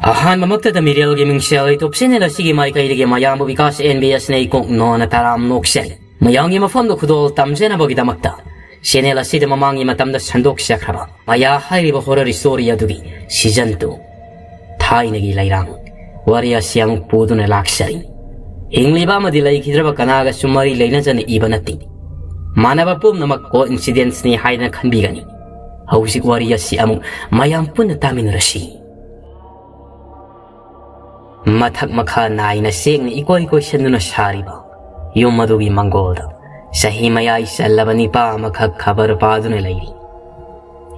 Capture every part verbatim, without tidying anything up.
ꯑꯍꯥꯟꯕꯃꯛꯇꯗ ꯃꯤꯔꯦꯜꯒꯤ ꯃꯤꯡꯁꯦꯜ YouTube channel ꯑꯁꯤꯒꯤ ꯃꯥꯏꯀꯩꯗꯒꯤ ꯃꯌꯥꯝꯕꯨ ꯕꯤꯀꯥꯁ ꯑꯦꯟ ꯕꯤ ꯑꯦꯁꯅ ꯏꯀꯣꯛ ꯅꯣꯟꯅ ꯇꯔꯥꯝ ꯅꯣꯛꯆꯔꯤ꯫ ꯃꯌꯥꯝꯒꯤ ꯃꯐꯝꯗ ꯈꯨꯗꯣꯜ ꯇꯝꯖꯅꯕꯒꯤꯗꯃꯛꯇ channel ꯑꯁꯤꯗ ꯃꯃꯥꯡꯒꯤ ꯃꯇꯝꯗ ꯁꯟꯗꯣꯛꯆꯈ꯭ꯔꯕ ꯃꯌꯥ ꯍꯥꯏꯔꯤꯕ horror story ꯑꯗꯨꯒꯤ season two, ꯊꯥꯏꯅꯒꯤ ꯂꯩꯔꯥꯡ, ꯋꯥꯔꯤ ꯑꯁꯤ ꯑꯃꯨꯛ ꯄꯨꯗꯨꯅ ꯂꯥꯛꯆꯔꯤ꯫ ꯍꯤꯡꯂꯤꯕ ꯑꯃꯗꯤ ꯂꯩꯈꯤꯗ꯭ꯔꯕ ꯀꯅꯥꯒꯁꯨ ꯃꯔꯤ ꯂꯩꯅꯖꯅ ꯏꯕ ꯅꯠꯇꯦ꯫ ꯃꯥꯟꯅꯕ ꯄꯨꯝꯅꯃꯛ coincidenceꯅꯤ ꯍꯥꯏꯗꯅ ꯈꯟꯕꯤꯒꯅꯤ꯫ ꯍꯧꯖꯤꯛ ꯋꯥꯔꯤ ꯑꯁꯤ ꯑꯃꯨꯛ ꯃꯌꯥꯝ ꯄꯨꯟꯅ ꯇꯥꯃꯤꯟꯅꯔꯁꯤ꯫ ꯃꯊꯛ ꯃꯈꯥ ꯅꯥꯏꯅ ꯆꯦꯡꯅ ꯏꯀꯣꯏ ꯀꯣꯏꯁꯟꯗꯨꯅ ꯁꯥꯔꯤꯕ ꯌꯨꯝ ꯑꯗꯨꯒꯤ ꯃꯪꯒꯣꯜꯗ ꯆꯍꯤ ꯃꯌꯥꯏ ꯆꯜꯂꯕ ꯅꯤꯄꯥ ꯑꯃꯈꯛ ꯈꯕꯔ ꯄꯥꯗꯨꯅ ꯂꯩꯔꯤ꯫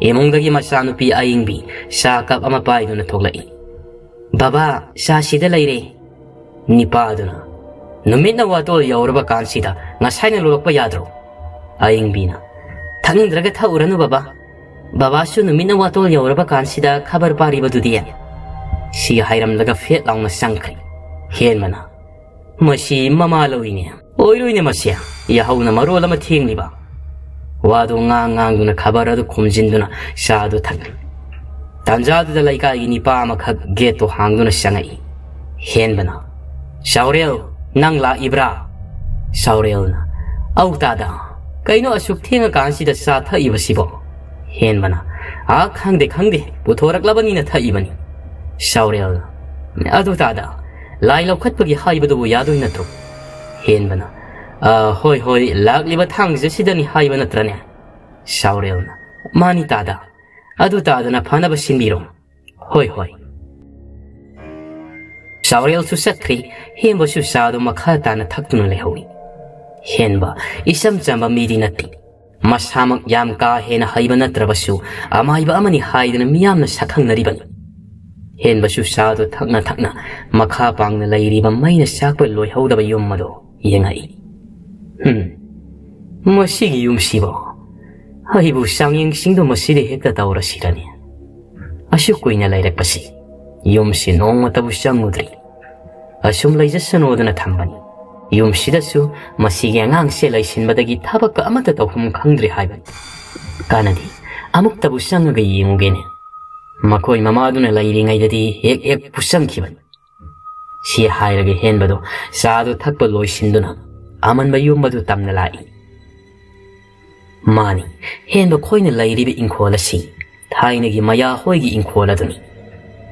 ꯏꯃꯨꯡꯗꯒꯤ ꯃꯆꯥꯅꯨꯄꯤ ꯑꯏꯪꯕꯤ ꯆꯥ ꯀꯞ ꯑꯃ ꯄꯥꯏꯗꯨꯅ ꯊꯣꯛꯂꯛꯏ꯫ "ꯕꯕꯥ, ꯆꯥ ꯁꯤꯗ ꯂꯩꯔꯦ꯫" ꯅꯤꯄꯥꯗꯨꯅ, "ꯅꯨꯃꯤꯠꯅ ꯋꯥꯇꯣꯜ ꯌꯧꯔꯕ ꯀꯥꯟꯁꯤꯗ ꯉꯁꯥꯏꯅ ꯂꯣꯜꯂꯛꯄ ꯌꯥꯗ꯭ꯔꯣ?" ꯑꯏꯪꯕꯤꯅ, "ꯊꯛꯅꯤꯡꯗ꯭ꯔꯒ ꯊꯛꯎꯔꯅꯨ ꯕꯕꯥ꯫ ꯕꯕꯥꯁꯨ ꯅꯨꯃꯤꯠꯅ ꯋꯥꯇꯣꯜ ꯌꯧꯔꯕ ꯀꯥꯟꯁꯤꯗ ꯈꯕꯔ ꯄꯥꯔꯤꯕꯗꯨꯗꯤ꯫" ꯁꯤ ꯍꯥꯏꯔꯝꯂꯒ ꯐꯦꯠ ꯂꯥꯎꯅ ꯆꯪꯈ꯭ꯔꯦ꯫ ꯍꯦꯟꯕꯅ, "ꯃꯁꯤ ꯃꯃꯥ ꯂꯧꯏꯅꯦ꯫ ꯑꯣꯏꯔꯣꯏꯅꯦ ꯃꯁꯤ꯫ ꯌꯥꯍꯧꯅ ꯃꯔꯣꯜ ꯑꯃ ꯊꯦꯡꯂꯤꯕ꯫" ꯋꯥꯗꯨ ꯉꯥꯡ ꯉꯥꯡꯗꯨꯅ ꯈꯕꯔ ꯑꯗꯨ ꯈꯨꯝꯖꯤꯟꯗꯨꯅ ꯆꯥꯗꯨ ꯊꯛꯂꯤ꯫ ꯇꯥꯟꯖꯥꯗꯨꯗ ꯂꯩꯀꯥꯏꯒꯤ ꯅꯤꯄꯥ ꯑꯃꯈꯛ ꯒꯦꯠꯇꯨ ꯍꯥꯡꯗꯨꯅ ꯆꯪꯉꯛꯏ꯫ ꯍꯦꯟꯕꯅ, "ꯆꯥꯎꯔꯦꯜ, ꯅꯪ ꯂꯥꯛꯏꯕ꯭ꯔꯥ?" ꯆꯥꯎꯔꯦꯜꯅ, "ꯑꯧ ꯇꯥꯗ, ꯀꯩꯅꯣ ꯑꯁꯨꯛ ꯊꯦꯡꯉꯀꯥꯟꯁꯤꯗ ꯆꯥ ꯊꯛꯏꯕꯁꯤꯕꯣ?" ꯍꯦꯟꯕꯅ, "ꯑꯥ, ꯈꯪꯗꯦ, ꯈꯪꯗꯦ, ꯄꯨꯊꯣꯔꯛꯂꯕꯅꯤꯅ ꯊꯛꯏꯕꯅꯤ꯫" ꯆꯥꯎꯔꯦꯜꯅ, "ꯑꯗꯨ ꯇꯥꯗ, ꯂꯥꯏ ꯂꯧꯈꯠꯄꯒꯤ ꯍꯥꯏꯕꯗꯨꯕꯨ ꯌꯥꯗꯣꯏ ꯅꯠꯇ꯭ꯔꯣ?" ꯍꯦꯟꯕꯅ, "ꯑ, ꯍꯣꯏ, ꯍꯣꯏ, ꯂꯥꯛꯂꯤꯕ ꯊꯥꯡꯖꯁꯤꯗꯅꯤ ꯍꯥꯏꯕ ꯅꯠꯇ꯭ꯔꯅꯦ?" ꯆꯥꯎꯔꯦꯜꯅ, "ꯃꯥꯅꯤ ꯇꯥꯗ꯫ ꯑꯗꯨ ꯇꯥꯗꯅ ꯐꯅꯕ ꯁꯤꯟꯕꯤꯔꯣ꯫" "ꯍꯣꯏ, ꯍꯣꯏ꯫" ꯆꯥꯎꯔꯦꯜꯁꯨ ꯆꯠꯈ꯭ꯔꯤ꯫ ꯍꯦꯟꯕꯁꯨ ꯆꯥꯗꯨ ꯃꯈꯥ ꯇꯥꯅ ꯊꯛꯇꯨꯅ ꯂꯩꯍꯧꯏ꯫ ꯍꯦꯟꯕ ꯏꯆꯝ ꯆꯝꯕ ꯃꯤꯗꯤ ꯅꯠꯇꯦ꯫ ꯃꯁꯥꯃꯛ ꯌꯥꯝ ꯀꯥ ꯍꯦꯟꯅ ꯍꯩꯕ ꯅꯠꯇ꯭ꯔꯕꯁꯨ ꯑꯃꯥꯏꯕ ꯑꯃꯅꯤ ꯍꯥꯏꯗꯨꯅ ꯃꯤꯌꯥꯝꯅ ꯁꯛꯈꯪꯅꯔꯤꯕꯅꯤ꯫ ꯍꯦꯟꯕꯁꯨ ꯆꯥꯗꯨ ꯊꯛꯅ ꯊꯛꯅ ꯃꯈꯥ ꯄꯥꯡꯅ ꯂꯩꯔꯤꯕ ꯃꯩꯅ ꯆꯥꯛꯄ ꯂꯣꯏꯍꯧꯗꯕ ꯌꯨꯝ ꯑꯗꯨ ꯌꯦꯡꯉꯛꯏ꯫ "ꯍꯝ, ꯃꯁꯤꯒꯤ ꯌꯨꯝꯁꯤꯕꯣ ꯑꯩꯕꯨ ꯆꯥꯡꯌꯦꯡꯁꯤꯡꯗꯣ ꯃꯁꯤꯗ ꯍꯦꯛꯇ ꯇꯧꯔꯁꯤꯔꯅꯦ? ꯑꯁꯨꯛ ꯀꯨꯏꯅ ꯂꯩꯔꯛꯄꯁꯤ ꯌꯨꯝꯁꯤ ꯅꯣꯡꯃꯇꯕꯨ ꯆꯪꯉꯨꯗ꯭ꯔꯤ꯫ ꯑꯁꯨꯝ ꯂꯩꯖꯁꯅꯨꯗꯅ ꯊꯝꯕꯅꯤ꯫ ꯌꯨꯝꯁꯤꯗꯁꯨ ꯃꯁꯤꯒꯤ ꯑꯉꯥꯡꯁꯦ ꯂꯩꯁꯤꯟꯕꯗꯒꯤ ꯊꯕꯛꯀ ꯑꯃꯠꯇ ꯇꯧꯐꯝ ꯈꯪꯗ꯭ꯔꯦ ꯍꯥꯏꯕꯅꯤ꯫ ꯀꯥꯟꯅꯗꯦ, ꯑꯃꯨꯛꯇꯕꯨ ꯆꯪꯉꯒ ꯌꯦꯡꯉꯨꯒꯦꯅꯦ꯫" ꯃꯈꯣꯏ ꯃꯃꯥꯗꯨꯅ ꯂꯩꯔꯤꯉꯩꯗꯗꯤ ꯍꯦꯛ ꯍꯦꯛ ꯄꯨꯁꯟꯈꯤꯕꯅꯤ꯫ ꯁꯤ ꯍꯥꯏꯔꯒ ꯍꯦꯟꯕꯗꯣ ꯆꯥꯗꯨ ꯊꯛꯄ ꯂꯣꯏꯁꯤꯟꯗꯨꯅ ꯑꯃꯟꯕ ꯌꯨꯝ ꯑꯗꯨ ꯇꯝꯅ ꯂꯥꯛꯏ꯫ ꯃꯥꯅꯤ, ꯍꯦꯟꯕ ꯈꯣꯏꯅ ꯂꯩꯔꯤꯕ ꯏꯪꯈꯣꯜ ꯑꯁꯤ ꯊꯥꯏꯅꯒꯤ ꯃꯌꯥ ꯍꯣꯏꯒꯤ ꯏꯪꯈꯣꯜ ꯑꯗꯨꯅꯤ꯫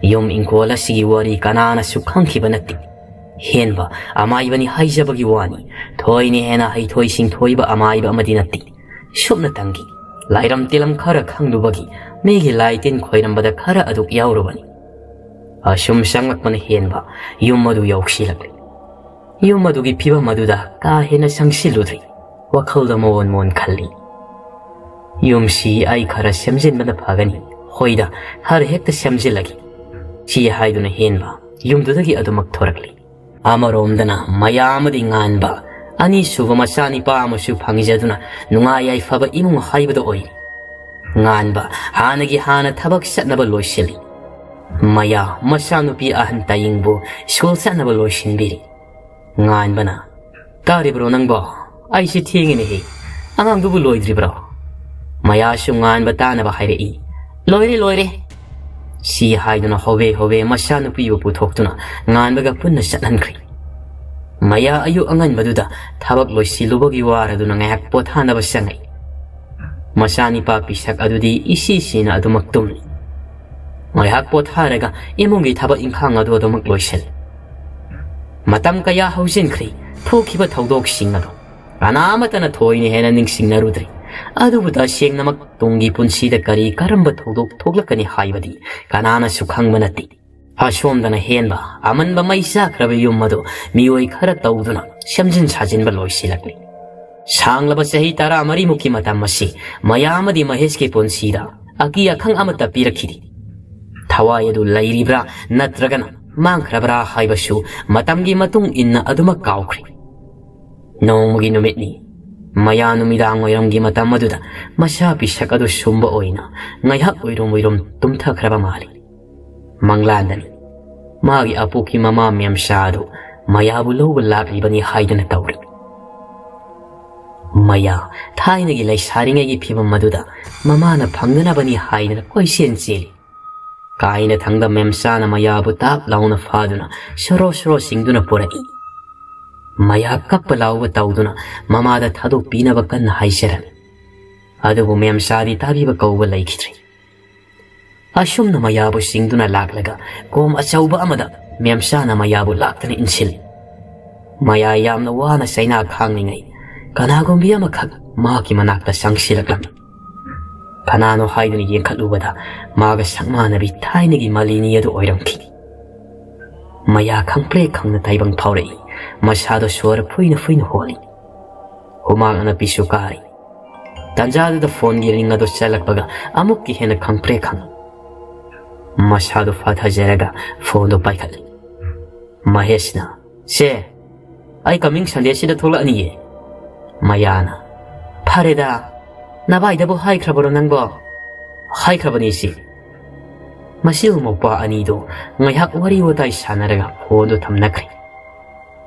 ꯌꯨꯝ ꯏꯪꯈꯣꯜ ꯑꯁꯤꯒꯤ ꯋꯥꯔꯤ ꯀꯅꯥꯅꯁꯨ ꯈꯪꯈꯤꯕ ꯅꯠꯇꯦ꯫ ꯍꯦꯟꯕ ꯑꯃꯥꯏꯕꯅꯤ ꯍꯥꯏꯖꯕꯒꯤ ꯋꯥꯅꯤ, ꯊꯣꯏꯅ ꯍꯦꯟꯅ ꯍꯩꯊꯣꯏ ꯁꯤꯡꯊꯣꯏꯕ ꯑꯃꯥꯏꯕ ꯑꯃꯗꯤ ꯅꯠꯇꯦ꯫ ꯁꯨꯞꯅꯇꯪꯒꯤ ꯂꯥꯏꯔꯝ ꯇꯤꯂꯝ ꯈꯔ ꯈꯪꯂꯨꯕꯒꯤ, ꯃꯤꯒꯤ ꯂꯥꯏ ꯇꯤꯟ ꯈꯣꯏꯔꯝꯕꯗ ꯈꯔ ꯑꯗꯨꯛ ꯌꯥꯎꯔꯨꯕꯅꯤ꯫ ꯑꯁꯨꯝ ꯆꯪꯂꯛꯄꯅ ꯍꯦꯟꯕ ꯌꯨꯝ ꯑꯗꯨ ꯌꯧꯁꯤꯜꯂꯛꯂꯤ꯫ ꯌꯨꯝ ꯑꯗꯨꯒꯤ ꯐꯤꯕꯝ ꯑꯗꯨꯗ ꯀꯥ ꯍꯦꯟꯅ ꯆꯪꯁꯤꯜꯂꯨꯗ꯭ꯔꯤ꯫ ꯋꯥꯈꯜꯗ ꯃꯑꯣꯟ ꯃꯑꯣꯟ ꯈꯜꯂꯤ꯫ "ꯌꯨꯝꯁꯤ ꯑꯩ ꯈꯔ ꯁꯦꯝꯖꯤꯟꯕꯅ ꯐꯒꯅꯤ꯫ ꯍꯣꯏꯗ, ꯈꯔ ꯍꯦꯛꯇ ꯁꯦꯝꯖꯤꯜꯂꯒꯦ," ꯁꯤ ꯍꯥꯏꯗꯨꯅ ꯍꯦꯟꯕ ꯌꯨꯝꯗꯨꯗꯒꯤ ꯑꯗꯨꯃꯛ ꯊꯣꯔꯛꯂꯤ꯫ ꯑꯃꯔꯣꯝꯗꯅ ꯃꯌꯥ ꯑꯃꯗꯤ ꯉꯥꯟꯕ, ꯑꯅꯤꯁꯨꯕ ꯃꯆꯥꯅꯤꯄꯥ ꯑꯃꯁꯨ ꯐꯪꯖꯗꯨꯅ ꯅꯨꯡꯉꯥꯏ ꯌꯥꯏꯐꯕ ꯏꯃꯨꯡ ꯍꯥꯏꯕꯗꯨ ꯑꯣꯏꯔꯤ꯫ ꯉꯥꯟꯕ ꯍꯥꯟꯅꯒꯤ ꯍꯥꯟꯅ ꯊꯕꯛ ꯆꯠꯅꯕ ꯂꯣꯏꯁꯤꯜꯂꯤ꯫ ꯃꯌꯥ ꯃꯆꯥꯅꯨꯄꯤ ꯑꯍꯟ ꯇꯥꯌꯤꯡꯕꯨ ꯁ꯭ꯀꯨꯜ ꯆꯠꯅꯕ ꯂꯣꯏꯁꯤꯟꯕꯤꯔꯤ꯫ ꯉꯥꯟꯕꯅ, "ꯇꯥꯔꯤꯕ꯭ꯔꯣ ꯅꯪꯕꯣ? ꯑꯩꯁꯦ ꯊꯦꯡꯉꯤꯅꯦꯍꯦ꯫ ꯑꯉꯥꯡꯗꯨꯕꯨ ꯂꯣꯏꯗ꯭ꯔꯤꯕ꯭ꯔꯣ?" ꯃꯌꯥꯁꯨ ꯉꯥꯟꯕ ꯇꯥꯅꯕ ꯍꯥꯏꯔꯛꯏ꯫ "ꯂꯣꯏꯔꯦ, ꯂꯣꯏꯔꯦ," ꯁꯤ ꯍꯥꯏꯗꯨꯅ ꯍꯣꯕꯦ ꯍꯣꯕꯦ ꯃꯆꯥꯅꯨꯄꯤꯕꯨ ꯄꯨꯊꯣꯛꯇꯨꯅ ꯉꯥꯟꯕꯒ ꯄꯨꯟꯅ ꯆꯠꯍꯟꯈ꯭ꯔꯦ꯫ ꯃꯌꯥ ꯑꯌꯨꯛ ꯑꯉꯟꯕꯗꯨꯗ ꯊꯕꯛ ꯂꯣꯏꯁꯤꯜꯂꯨꯕꯒꯤ ꯋꯥꯔꯗꯨꯅ ꯉꯥꯏꯍꯥꯛ ꯄꯣꯊꯥꯅꯕ ꯆꯪꯉꯛꯏ꯫ ꯃꯆꯥꯅꯤꯄꯥ ꯄꯤꯁꯛ ꯑꯗꯨꯗꯤ ꯏꯁꯤ ꯁꯤꯅ ꯑꯗꯨꯃꯛ ꯇꯨꯝꯂꯤ꯫ ꯉꯥꯏꯍꯥꯛ ꯄꯣꯊꯥꯔꯒ ꯏꯃꯨꯡꯒꯤ ꯊꯕꯛ ꯏꯪꯈꯥꯡ ꯑꯗꯨ ꯑꯗꯨꯃꯛ ꯂꯣꯏꯁꯤꯜꯂꯤ꯫ ꯃꯇꯝ ꯀꯌꯥ ꯍꯧꯖꯤꯟꯈ꯭ꯔꯦ꯫ ꯊꯣꯛꯈꯤꯕ ꯊꯧꯗꯣꯛꯁꯤꯡ ꯑꯗꯨ ꯀꯅꯥ ꯑꯃꯠꯇꯅ ꯊꯣꯏꯅ ꯍꯦꯟꯅ ꯅꯤꯡꯁꯤꯡꯅꯔꯨꯗ꯭ꯔꯤ꯫ ꯑꯗꯨꯕꯨ ꯇꯁꯦꯡꯅꯃꯛ ꯇꯨꯡꯒꯤ ꯄꯨꯟꯁꯤꯗ ꯀꯔꯤ ꯀꯔꯝꯕ ꯊꯧꯗꯣꯛ ꯊꯣꯛꯂꯛꯀꯅꯤ ꯍꯥꯏꯕꯗꯤ ꯀꯅꯥꯅꯁꯨ ꯈꯪꯕ ꯅꯠꯇꯦ꯫ ꯑꯁꯣꯝꯗꯅ ꯍꯦꯟꯕ ꯑꯃꯟꯕ ꯃꯩ ꯆꯥꯛꯈ꯭ꯔꯕ ꯌꯨꯝ ꯑꯗꯨ ꯃꯤꯑꯣꯏ ꯈꯔ ꯇꯧꯗꯨꯅ ꯁꯦꯝꯖꯤꯟ ꯁꯥꯖꯤꯟꯕ ꯂꯣꯏꯁꯤꯜꯂꯛꯂꯤ꯫ ꯁꯥꯡꯂꯕ ꯆꯍꯤ ꯇꯔꯥꯃꯔꯤꯃꯨꯛꯀꯤ ꯃꯇꯝ ꯑꯁꯤ ꯃꯌꯥ ꯑꯃꯗꯤ ꯃꯍꯦꯁꯀꯤ ꯄꯨꯟꯁꯤꯗ ꯑꯀꯤ ꯑꯈꯪ ꯑꯃꯠꯇ ꯄꯤꯔꯛꯈꯤꯗꯦ꯫ ꯊꯋꯥꯏ ꯑꯗꯨ ꯂꯩꯔꯤꯕ꯭ꯔꯥ ꯅꯠꯇ꯭ꯔꯒꯅ ꯃꯥꯡꯈ꯭ꯔꯕ꯭ꯔꯥ ꯍꯥꯏꯕꯁꯨ ꯃꯇꯝꯒꯤ ꯃꯇꯨꯡ ꯏꯟꯅ ꯑꯗꯨꯃꯛ ꯀꯥꯎꯈ꯭ꯔꯦ꯫ ꯅꯣꯡꯃꯒꯤ ꯅꯨꯃꯤꯠꯅꯤ꯫ ꯃꯌꯥ ꯅꯨꯃꯤꯗꯥꯡ ꯋꯥꯏꯔꯝꯒꯤ ꯃꯇꯝ ꯑꯗꯨꯗ ꯃꯁꯥ ꯄꯤꯁꯛ ꯑꯗꯨ ꯁꯨꯝꯕ ꯑꯣꯏꯅ ꯉꯥꯏꯍꯥꯛ ꯎꯏꯔꯨꯝ ꯎꯏꯔꯨꯝ ꯇꯨꯝꯊꯈ꯭ꯔꯕ ꯃꯥꯜꯂꯤ꯫ ꯃꯪꯂꯥꯟꯗꯅꯤ꯫ ꯃꯥꯒꯤ ꯑꯄꯣꯛꯀꯤ ꯃꯃꯥ ꯃꯦꯝꯆꯥ ꯑꯗꯨ ꯃꯌꯥꯕꯨ ꯂꯧꯕ ꯂꯥꯛꯂꯤꯕꯅꯤ ꯍꯥꯏꯗꯨꯅ ꯇꯧꯔꯤ꯫ ꯃꯌꯥ ꯊꯥꯏꯅꯒꯤ ꯂꯩꯁꯥꯔꯤꯉꯩꯒꯤ ꯐꯤꯕꯝ ꯑꯗꯨꯗ ꯃꯃꯥꯅ ꯐꯪꯅꯅꯕꯅꯤ ꯍꯥꯏꯗꯨꯅ ꯀꯣꯏꯆꯦꯟ ꯆꯦꯜꯂꯤ꯫ ꯀꯥꯏꯅ ꯊꯪꯗ ꯃꯦꯝꯁꯥꯅ ꯃꯌꯥꯕꯨ ꯇꯥꯞ ꯂꯥꯎꯅ ꯐꯥꯗꯨꯅ ꯁꯣꯔꯣ ꯁꯣꯔꯣ ꯁꯤꯡꯗꯨꯅ ꯄꯨꯔꯛꯏ꯫ ꯃꯌꯥ ꯀꯞꯄ ꯂꯥꯎꯕ ꯇꯧꯗꯨꯅ ꯃꯃꯥꯗ ꯊꯥꯗꯣꯛꯄꯤꯅꯕ ꯀꯟꯅ ꯍꯥꯏꯖꯔꯝꯃꯤ꯫ ꯑꯗꯨꯕꯨ ꯃꯦꯝꯁꯥꯗꯤ ꯇꯥꯕꯤꯕ ꯀꯧꯕ ꯂꯩꯈꯤꯗ꯭ꯔꯦ꯫ ꯑꯁꯨꯝꯅ ꯃꯌꯥꯕꯨ ꯁꯤꯡꯗꯨꯅ ꯂꯥꯛꯂꯒ ꯀꯣꯝ ꯑꯆꯧꯕ ꯑꯃꯗ ꯃꯦꯝꯁꯥꯅ ꯃꯌꯥꯕꯨ ꯂꯥꯛꯇꯅ ꯏꯟꯁꯤꯜꯂꯤ꯫ ꯃꯌꯥ ꯌꯥꯝꯅ ꯋꯥꯅ ꯆꯩꯅꯥ ꯈꯥꯡꯂꯤꯉꯩ ꯀꯅꯥꯒꯨꯝꯕꯤ ꯑꯃꯈꯛ ꯃꯍꯥꯛꯀꯤ ꯃꯅꯥꯛꯇ ꯆꯪꯁꯤꯜꯂꯛꯂꯝꯃꯤ꯫ ꯀꯅꯥꯅꯣ ꯍꯥꯏꯗꯨꯅ ꯌꯦꯡꯈꯠꯂꯨꯕꯗ ꯃꯥꯒ ꯁꯛꯃꯥꯟꯅꯕꯤ ꯊꯥꯏꯅꯒꯤ ꯃꯥꯂꯤꯅꯤ ꯑꯗꯨ ꯑꯣꯏꯔꯝꯈꯤ꯫ ꯃꯌꯥ ꯈꯪꯄ꯭ꯔꯦꯛ ꯈꯪꯅ ꯇꯥꯏꯕꯪ ꯐꯥꯎꯔꯛꯏ꯫ ꯃꯁꯥꯗꯣ ꯁꯣꯔ ꯐꯨꯏꯅ ꯐꯨꯏꯅ ꯍꯣꯜꯂꯤ꯫ ꯍꯨꯃꯥꯡ ꯑꯅꯞꯄꯤꯁꯨ ꯀꯥꯔꯤ꯫ ꯇꯥꯟꯖꯥꯗꯨꯗ ꯐꯣꯟꯒꯤ ꯔꯤꯡ ꯑꯗꯨ ꯆꯠꯂꯛꯄꯒ ꯑꯃꯨꯛꯀ ꯍꯦꯟꯅ ꯈꯪꯄ꯭ꯔꯦꯛ ꯈꯪꯉꯤ꯫ ꯃꯁꯥꯗꯨ ꯐꯥꯊꯖꯔꯒ ꯐꯣꯟꯗꯨ ꯄꯥꯏꯈꯠꯂꯤ꯫ ꯃꯍꯦꯁꯅ, "ꯁꯦ, ꯑꯩ ꯀꯃꯤꯡ ꯁꯟꯗꯦꯁꯤꯗ ꯊꯣꯛꯂꯛꯑꯅꯤꯌꯦ꯫" ꯃꯌꯥꯅ, "ꯐꯔꯦꯗ, ꯅꯚꯥꯏꯗꯕꯨ ꯍꯥꯏꯈ꯭ꯔꯕꯔꯣ ꯅꯪꯕꯣ?" "ꯍꯥꯏꯈ꯭ꯔꯕꯅꯤ ꯏꯆꯦ꯫" ꯃꯁꯤꯕꯨ ꯃꯧꯄ꯭ꯋꯥ ꯑꯅꯤꯗꯨ ꯉꯥꯏꯍꯥꯛ ꯋꯥꯔꯤ ꯋꯥꯇꯥꯏ ꯁꯥꯟꯅꯔꯒ ꯐꯣꯟꯗꯨ ꯊꯝꯅꯈ꯭ꯔꯦ꯫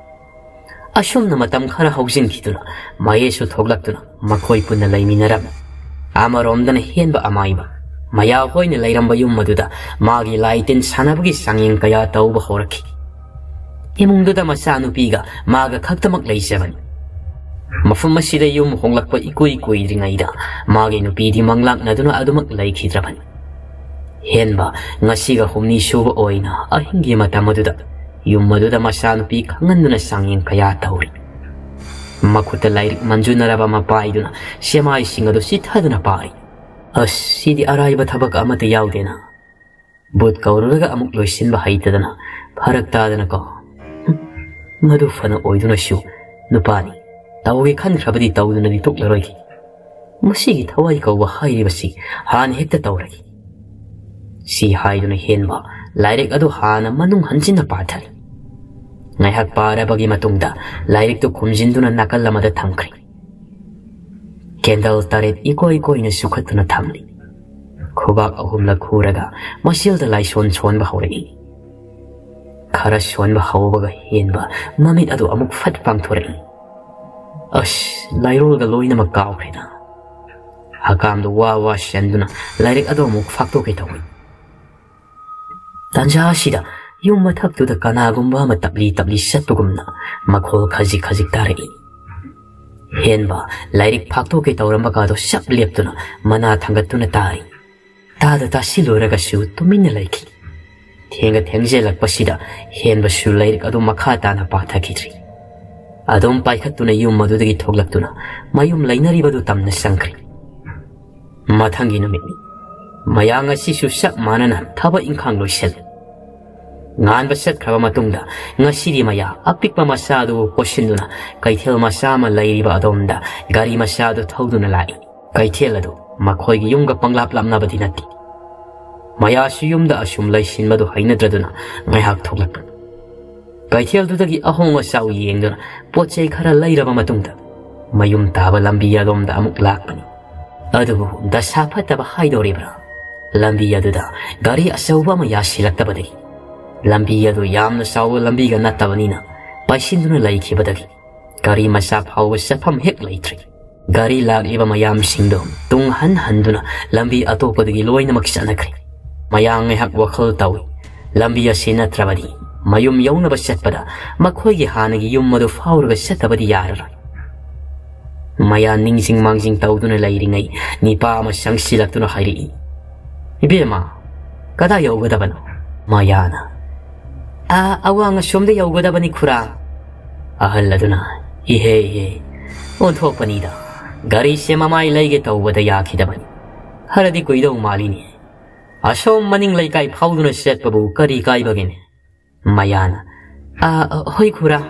ꯑꯁꯨꯝꯅ ꯃꯇꯝ ꯈꯔ ꯍꯧꯖꯤꯟꯈꯤꯗꯨꯅ ꯃꯍꯦꯁꯁꯨ ꯊꯣꯛꯂꯛꯇꯨꯅ ꯃꯈꯣꯏ ꯄꯨꯟꯅ ꯂꯩꯃꯤꯟꯅꯔꯝꯃꯤ꯫ ꯑꯃꯔꯣꯝꯗꯅ ꯍꯦꯟꯕ ꯑꯃꯥꯏꯕ ꯃꯌꯥ ꯍꯣꯏꯅ ꯂꯩꯔꯝꯕ ꯌꯨꯝ ꯑꯗꯨꯗ ꯃꯥꯒꯤ ꯂꯥꯏ ꯇꯤꯟ ꯁꯥꯟꯅꯕꯒꯤ ꯆꯥꯡꯌꯦꯡ ꯀꯌꯥ ꯇꯧꯕ ꯍꯧꯔꯛꯈꯤ꯫ ꯏꯃꯨꯡꯗꯨꯗ ꯃꯆꯥꯅꯨꯄꯤꯒ ꯃꯥꯒ ꯈꯛꯇꯃꯛ ꯂꯩꯖꯕꯅꯤ꯫ ꯃꯐꯝ ꯑꯁꯤꯗ ꯌꯨꯝ ꯍꯣꯡꯂꯛꯄ ꯏꯀꯨꯏ ꯀꯨꯏꯗ꯭ꯔꯤꯉꯩꯗ ꯃꯥꯒꯤ ꯅꯨꯄꯤꯗꯤ ꯃꯪꯂꯥꯛꯅꯗꯨꯅ ꯑꯗꯨꯃꯛ ꯂꯩꯈꯤꯗ꯭ꯔꯕꯅꯤ꯫ ꯍꯦꯟꯕ ꯉꯁꯤꯒ ꯍꯨꯝꯅꯤ ꯁꯨꯕ ꯑꯣꯏꯅ ꯑꯍꯤꯡꯒꯤ ꯃꯇꯝ ꯑꯗꯨꯗ ꯌꯨꯝ ꯑꯗꯨꯗ ꯃꯆꯥꯅꯨꯄꯤ ꯈꯪꯍꯟꯗꯨꯅ ꯆꯥꯡꯌꯦꯡ ꯀꯌꯥ ꯇꯧꯔꯤ꯫ ꯃꯈꯨꯠꯇ ꯂꯥꯏꯔꯤꯛ ꯃꯟꯖꯨꯅꯔꯕ ꯑꯃ ꯄꯥꯏꯗꯨꯅ ꯆꯦꯃꯥꯏꯁꯤꯡ ꯑꯗꯨ ꯆꯤꯊꯗꯨꯅ ꯄꯥꯔꯤ꯫ ꯑꯁ, ꯁꯤꯗꯤ ꯑꯔꯥꯏꯕ ꯊꯕꯛ ꯑꯃꯠꯇ ꯌꯥꯎꯗꯦꯅ꯫ ꯚꯨꯠ ꯀꯧꯔꯨꯔꯒ ꯑꯃꯨꯛ ꯂꯣꯏꯁꯤꯟꯕ ꯍꯩꯇꯗꯅ ꯐꯔꯛ ꯇꯥꯗꯅꯀꯣ꯫ ꯍꯨꯝ, ꯃꯗꯨ ꯐꯅ ꯑꯣꯏꯗꯨꯅꯁꯨ ꯅꯨꯄꯥꯅꯤ꯫ ꯇꯧꯒꯦ ꯈꯟꯈ꯭ꯔꯕꯗꯤ ꯇꯧꯗꯨꯅꯗꯤ ꯇꯣꯛꯂꯔꯣꯏꯒꯦ꯫ ꯃꯁꯤꯒꯤ ꯊꯋꯥꯏ ꯀꯧꯕ ꯍꯥꯏꯔꯤꯕꯁꯤ ꯍꯥꯟꯅ ꯍꯦꯛꯇ ꯇꯧꯔꯒꯦ꯫ ꯁꯤ ꯍꯥꯏꯗꯨꯅ ꯍꯦꯟꯕ ꯂꯥꯏꯔꯤꯛ ꯑꯗꯨ ꯍꯥꯟꯅ ꯃꯅꯨꯡ ꯍꯟꯖꯤꯟꯅ ꯄꯥꯊꯔꯤ꯫ ꯉꯥꯏꯍꯥꯛ ꯄꯥꯔꯕꯒꯤ ꯃꯇꯨꯡꯗ ꯂꯥꯏꯔꯤꯛꯇꯨ ꯈꯨꯝꯖꯤꯟꯗꯨꯅ ꯅꯥꯀꯜ ꯑꯃꯗ ꯊꯝꯈ꯭ꯔꯦ꯫ ꯀꯦꯟꯗꯜ ꯇꯔꯦꯠ ꯏꯀꯣꯏ ꯀꯣꯏꯅ ꯆꯨꯈꯠꯇꯨꯅ ꯊꯝꯂꯤ꯫ ꯈꯨꯕꯥꯛ ꯑꯍꯨꯝꯂꯛ ꯈꯨꯔꯒ ꯃꯁꯤꯜꯗ ꯂꯥꯏꯁꯣꯟ ꯁꯣꯟꯕ ꯍꯧꯔꯛꯏ꯫ ꯈꯔ ꯁꯣꯟꯕ ꯍꯧꯕꯒ ꯍꯦꯟꯕ ꯃꯃꯤꯠ ꯑꯗꯨ ꯑꯃꯨꯛ ꯐꯠ ꯄꯥꯡꯊꯣꯔꯛꯏ꯫ ꯑꯁ, ꯂꯥꯏꯔꯣꯜꯒ ꯂꯣꯏꯅꯃꯛ ꯀꯥꯎꯈ꯭ꯔꯦꯗ꯫ ꯍꯀꯥꯝꯗꯨ ꯋꯥ ꯋꯥ ꯁꯦꯟꯗꯨꯅ ꯂꯥꯏꯔꯤꯛ ꯑꯗꯨ ꯑꯃꯨꯛ ꯐꯥꯛꯇꯣꯛꯀꯦ ꯇꯧꯏ꯫ ꯇꯥꯟꯖꯥ ꯑꯁꯤꯗ ꯌꯨꯝ ꯃꯊꯛꯇꯨꯗ ꯀꯅꯥꯒꯨꯝꯕ ꯑꯃ ꯇꯞꯂꯤ ꯇꯞꯂꯤ ꯆꯠꯄꯒꯨꯝꯅ ꯃꯈꯣꯜ ꯈꯖꯤꯛ ꯈꯖꯤꯛ ꯇꯥꯔꯛꯏ꯫ ꯍꯦꯟꯕ ꯂꯥꯏꯔꯤꯛ ꯐꯥꯛꯇꯣꯛꯀꯦ ꯇꯧꯔꯝꯕ ꯀꯥꯗꯣ ꯁꯞ ꯂꯦꯞꯇꯨꯅ ꯃꯅꯥ ꯊꯥꯡꯒꯠꯇꯨꯅ ꯇꯥꯔꯤ꯫ ꯇꯥꯗ ꯇꯥꯁꯤꯜꯂꯨꯔꯒꯁꯨ ꯇꯨꯃꯤꯟꯅ ꯂꯩꯈꯤ꯫ ꯊꯦꯡꯒ ꯊꯦꯡꯖꯤꯜꯂꯛꯄꯁꯤꯗ ꯍꯦꯟꯕꯁꯨ ꯂꯥꯏꯔꯤꯛ ꯑꯗꯨ ꯃꯈꯥ ꯇꯥꯅ ꯄꯥꯊꯈꯤꯗ꯭ꯔꯤ꯫ ꯑꯗꯨꯝ ꯄꯥꯏꯈꯠꯇꯨꯅ ꯌꯨꯝ ꯑꯗꯨꯗꯒꯤ ꯊꯣꯛꯂꯛꯇꯨꯅ ꯃꯌꯨꯝ ꯂꯩꯅꯔꯤꯕꯗꯨ ꯇꯝꯅ ꯆꯪꯈ꯭ꯔꯦ꯫ ꯃꯊꯪꯒꯤ ꯅꯨꯃꯤꯠꯅꯤ꯫ ꯃꯌꯥ ꯉꯁꯤꯁꯨ ꯆꯞ ꯃꯥꯟꯅꯅ ꯊꯕꯛ ꯏꯪꯈꯥꯡ ꯂꯣꯏꯁꯤꯜꯂꯤ꯫ ꯉꯥꯟꯕ ꯆꯠꯈ꯭ꯔꯕ ꯃꯇꯨꯡꯗ ꯉꯁꯤꯗꯤ ꯃꯌꯥ ꯑꯄꯤꯛꯄ ꯃꯆꯥ ꯑꯗꯨꯕꯨ ꯀꯣꯏꯁꯤꯟꯗꯨꯅ ꯀꯩꯊꯦꯜ ꯃꯆꯥ ꯑꯃ ꯂꯩꯔꯤꯕ ꯑꯗꯣꯝꯗ ꯒꯥꯔꯤ ꯃꯆꯥ ꯑꯗꯨ ꯊꯧꯗꯨꯅ ꯂꯥꯛꯏ꯫ ꯀꯩꯊꯦꯜ ꯑꯗꯨ ꯃꯈꯣꯏꯒꯤ ꯌꯨꯝꯒ ꯄꯪꯂꯥꯞ ꯂꯥꯞꯅꯕꯗꯤ ꯅꯠꯇꯦ꯫ ꯃꯌꯥꯁꯨ ꯌꯨꯝꯗ ꯑꯁꯨꯝ ꯂꯩꯁꯤꯟꯕꯗꯨ ꯍꯩꯅꯗ꯭ꯔꯗꯨꯅ ꯉꯥꯏꯍꯥꯛ ꯊꯣꯛꯂꯛꯄꯅꯤ꯫ ꯀꯩꯊꯦꯜꯗꯨꯗꯒꯤ ꯑꯍꯣꯡ ꯑꯆꯥꯎ ꯌꯦꯡꯗꯨꯅ ꯄꯣꯠ ꯆꯩ ꯈꯔ ꯂꯩꯔꯕ ꯃꯇꯨꯡꯗ ꯃꯌꯨꯝ ꯇꯥꯕ ꯂꯝꯕꯤ ꯑꯗꯣꯝꯗ ꯑꯃꯨꯛ ꯂꯥꯛꯄꯅꯤ꯫ ꯑꯗꯨꯕꯨ ꯗꯁꯥ ꯐꯠꯇꯕ ꯍꯥꯏꯗꯧꯔꯤꯕ꯭ꯔꯥ, ꯂꯝꯕꯤ ꯑꯗꯨꯗ ꯒꯥꯔꯤ ꯑꯆꯧꯕ ꯑꯃ ꯌꯥꯁꯤꯜꯂꯛꯇꯕꯗꯒꯤ, ꯂꯝꯕꯤ ꯑꯗꯨ ꯌꯥꯝꯅ ꯆꯥꯎꯕ ꯂꯝꯕꯤꯒ ꯅꯠꯇꯕꯅꯤꯅ ꯄꯥꯏꯁꯤꯟꯗꯨꯅ ꯂꯩꯈꯤꯕꯗꯒꯤ ꯒꯥꯔꯤ ꯃꯆꯥ ꯐꯥꯎꯕ ꯆꯠꯐꯝ ꯍꯦꯛ ꯂꯩꯇ꯭ꯔꯦ꯫ ꯒꯥꯔꯤ ꯂꯥꯛꯂꯤꯕ ꯃꯌꯥꯝꯁꯤꯡꯗꯨ ꯇꯨꯡ ꯍꯟ ꯍꯟꯗꯨꯅ ꯂꯝꯕꯤ ꯑꯇꯣꯞꯄꯗꯒꯤ ꯂꯣꯏꯅꯃꯛ ꯆꯠꯅꯈ꯭ꯔꯦ꯫ ꯃꯌꯥꯝ ꯉꯥꯏꯍꯥꯛ ꯋꯥꯈꯜ ꯇꯧꯏ꯫ ꯂꯝꯕꯤ ꯑꯁꯤ ꯅꯠꯇ꯭ꯔꯕꯗꯤ ꯃꯌꯨꯝ ꯌꯧꯅꯕ ꯆꯠꯄꯗ ꯃꯈꯣꯏꯒꯤ ꯍꯥꯟꯅꯒꯤ ꯌꯨꯝ ꯑꯗꯨ ꯐꯥꯎꯔꯒ ꯆꯠꯇꯕꯗꯤ ꯌꯥꯔꯔꯣꯏ꯫ ꯃꯌꯥ ꯅꯤꯡꯁꯤꯡ ꯃꯥꯡꯖꯤꯡ ꯇꯧꯗꯨꯅ ꯂꯩꯔꯤꯉꯩ ꯅꯤꯄꯥ ꯑꯃ ꯆꯪꯁꯤꯜꯂꯛꯇꯨꯅ ꯍꯥꯏꯔꯛꯏ, "ꯏꯕꯦꯝꯃ, ꯀꯗꯥꯏ ꯌꯧꯒꯗꯕꯅꯣ?" ꯃꯌꯥꯅ, "ꯑꯥ, ꯑꯋꯥꯡ ꯑꯁꯣꯝꯗ ꯌꯧꯒꯗꯕꯅꯤ ꯈꯨꯔꯥ꯫" ꯑꯍꯜ ꯑꯗꯨꯅ, "ꯏꯍꯦ ꯏꯍꯦ, ꯑꯣꯟꯊꯣꯛꯄꯅꯤꯗ, ꯒꯥꯔꯤꯁꯦ ꯃꯃꯥꯏ ꯂꯩꯒꯦ ꯇꯧꯕꯗ ꯌꯥꯈꯤꯗꯕꯅꯤ꯫ ꯈꯔꯗꯤ ꯀꯨꯏꯗꯧ ꯃꯥꯜꯂꯤꯅꯦ꯫ ꯑꯁꯣꯝ ꯃꯅꯤꯡ ꯂꯩꯀꯥꯏ ꯐꯥꯎꯗꯨꯅ ꯆꯠꯄꯕꯨ ꯀꯔꯤ ꯀꯥꯏꯕꯒꯦꯅꯦ?" ꯃꯌꯥꯅ, "ꯑꯥ, ꯍꯣꯏ ꯈꯨꯔꯥ,"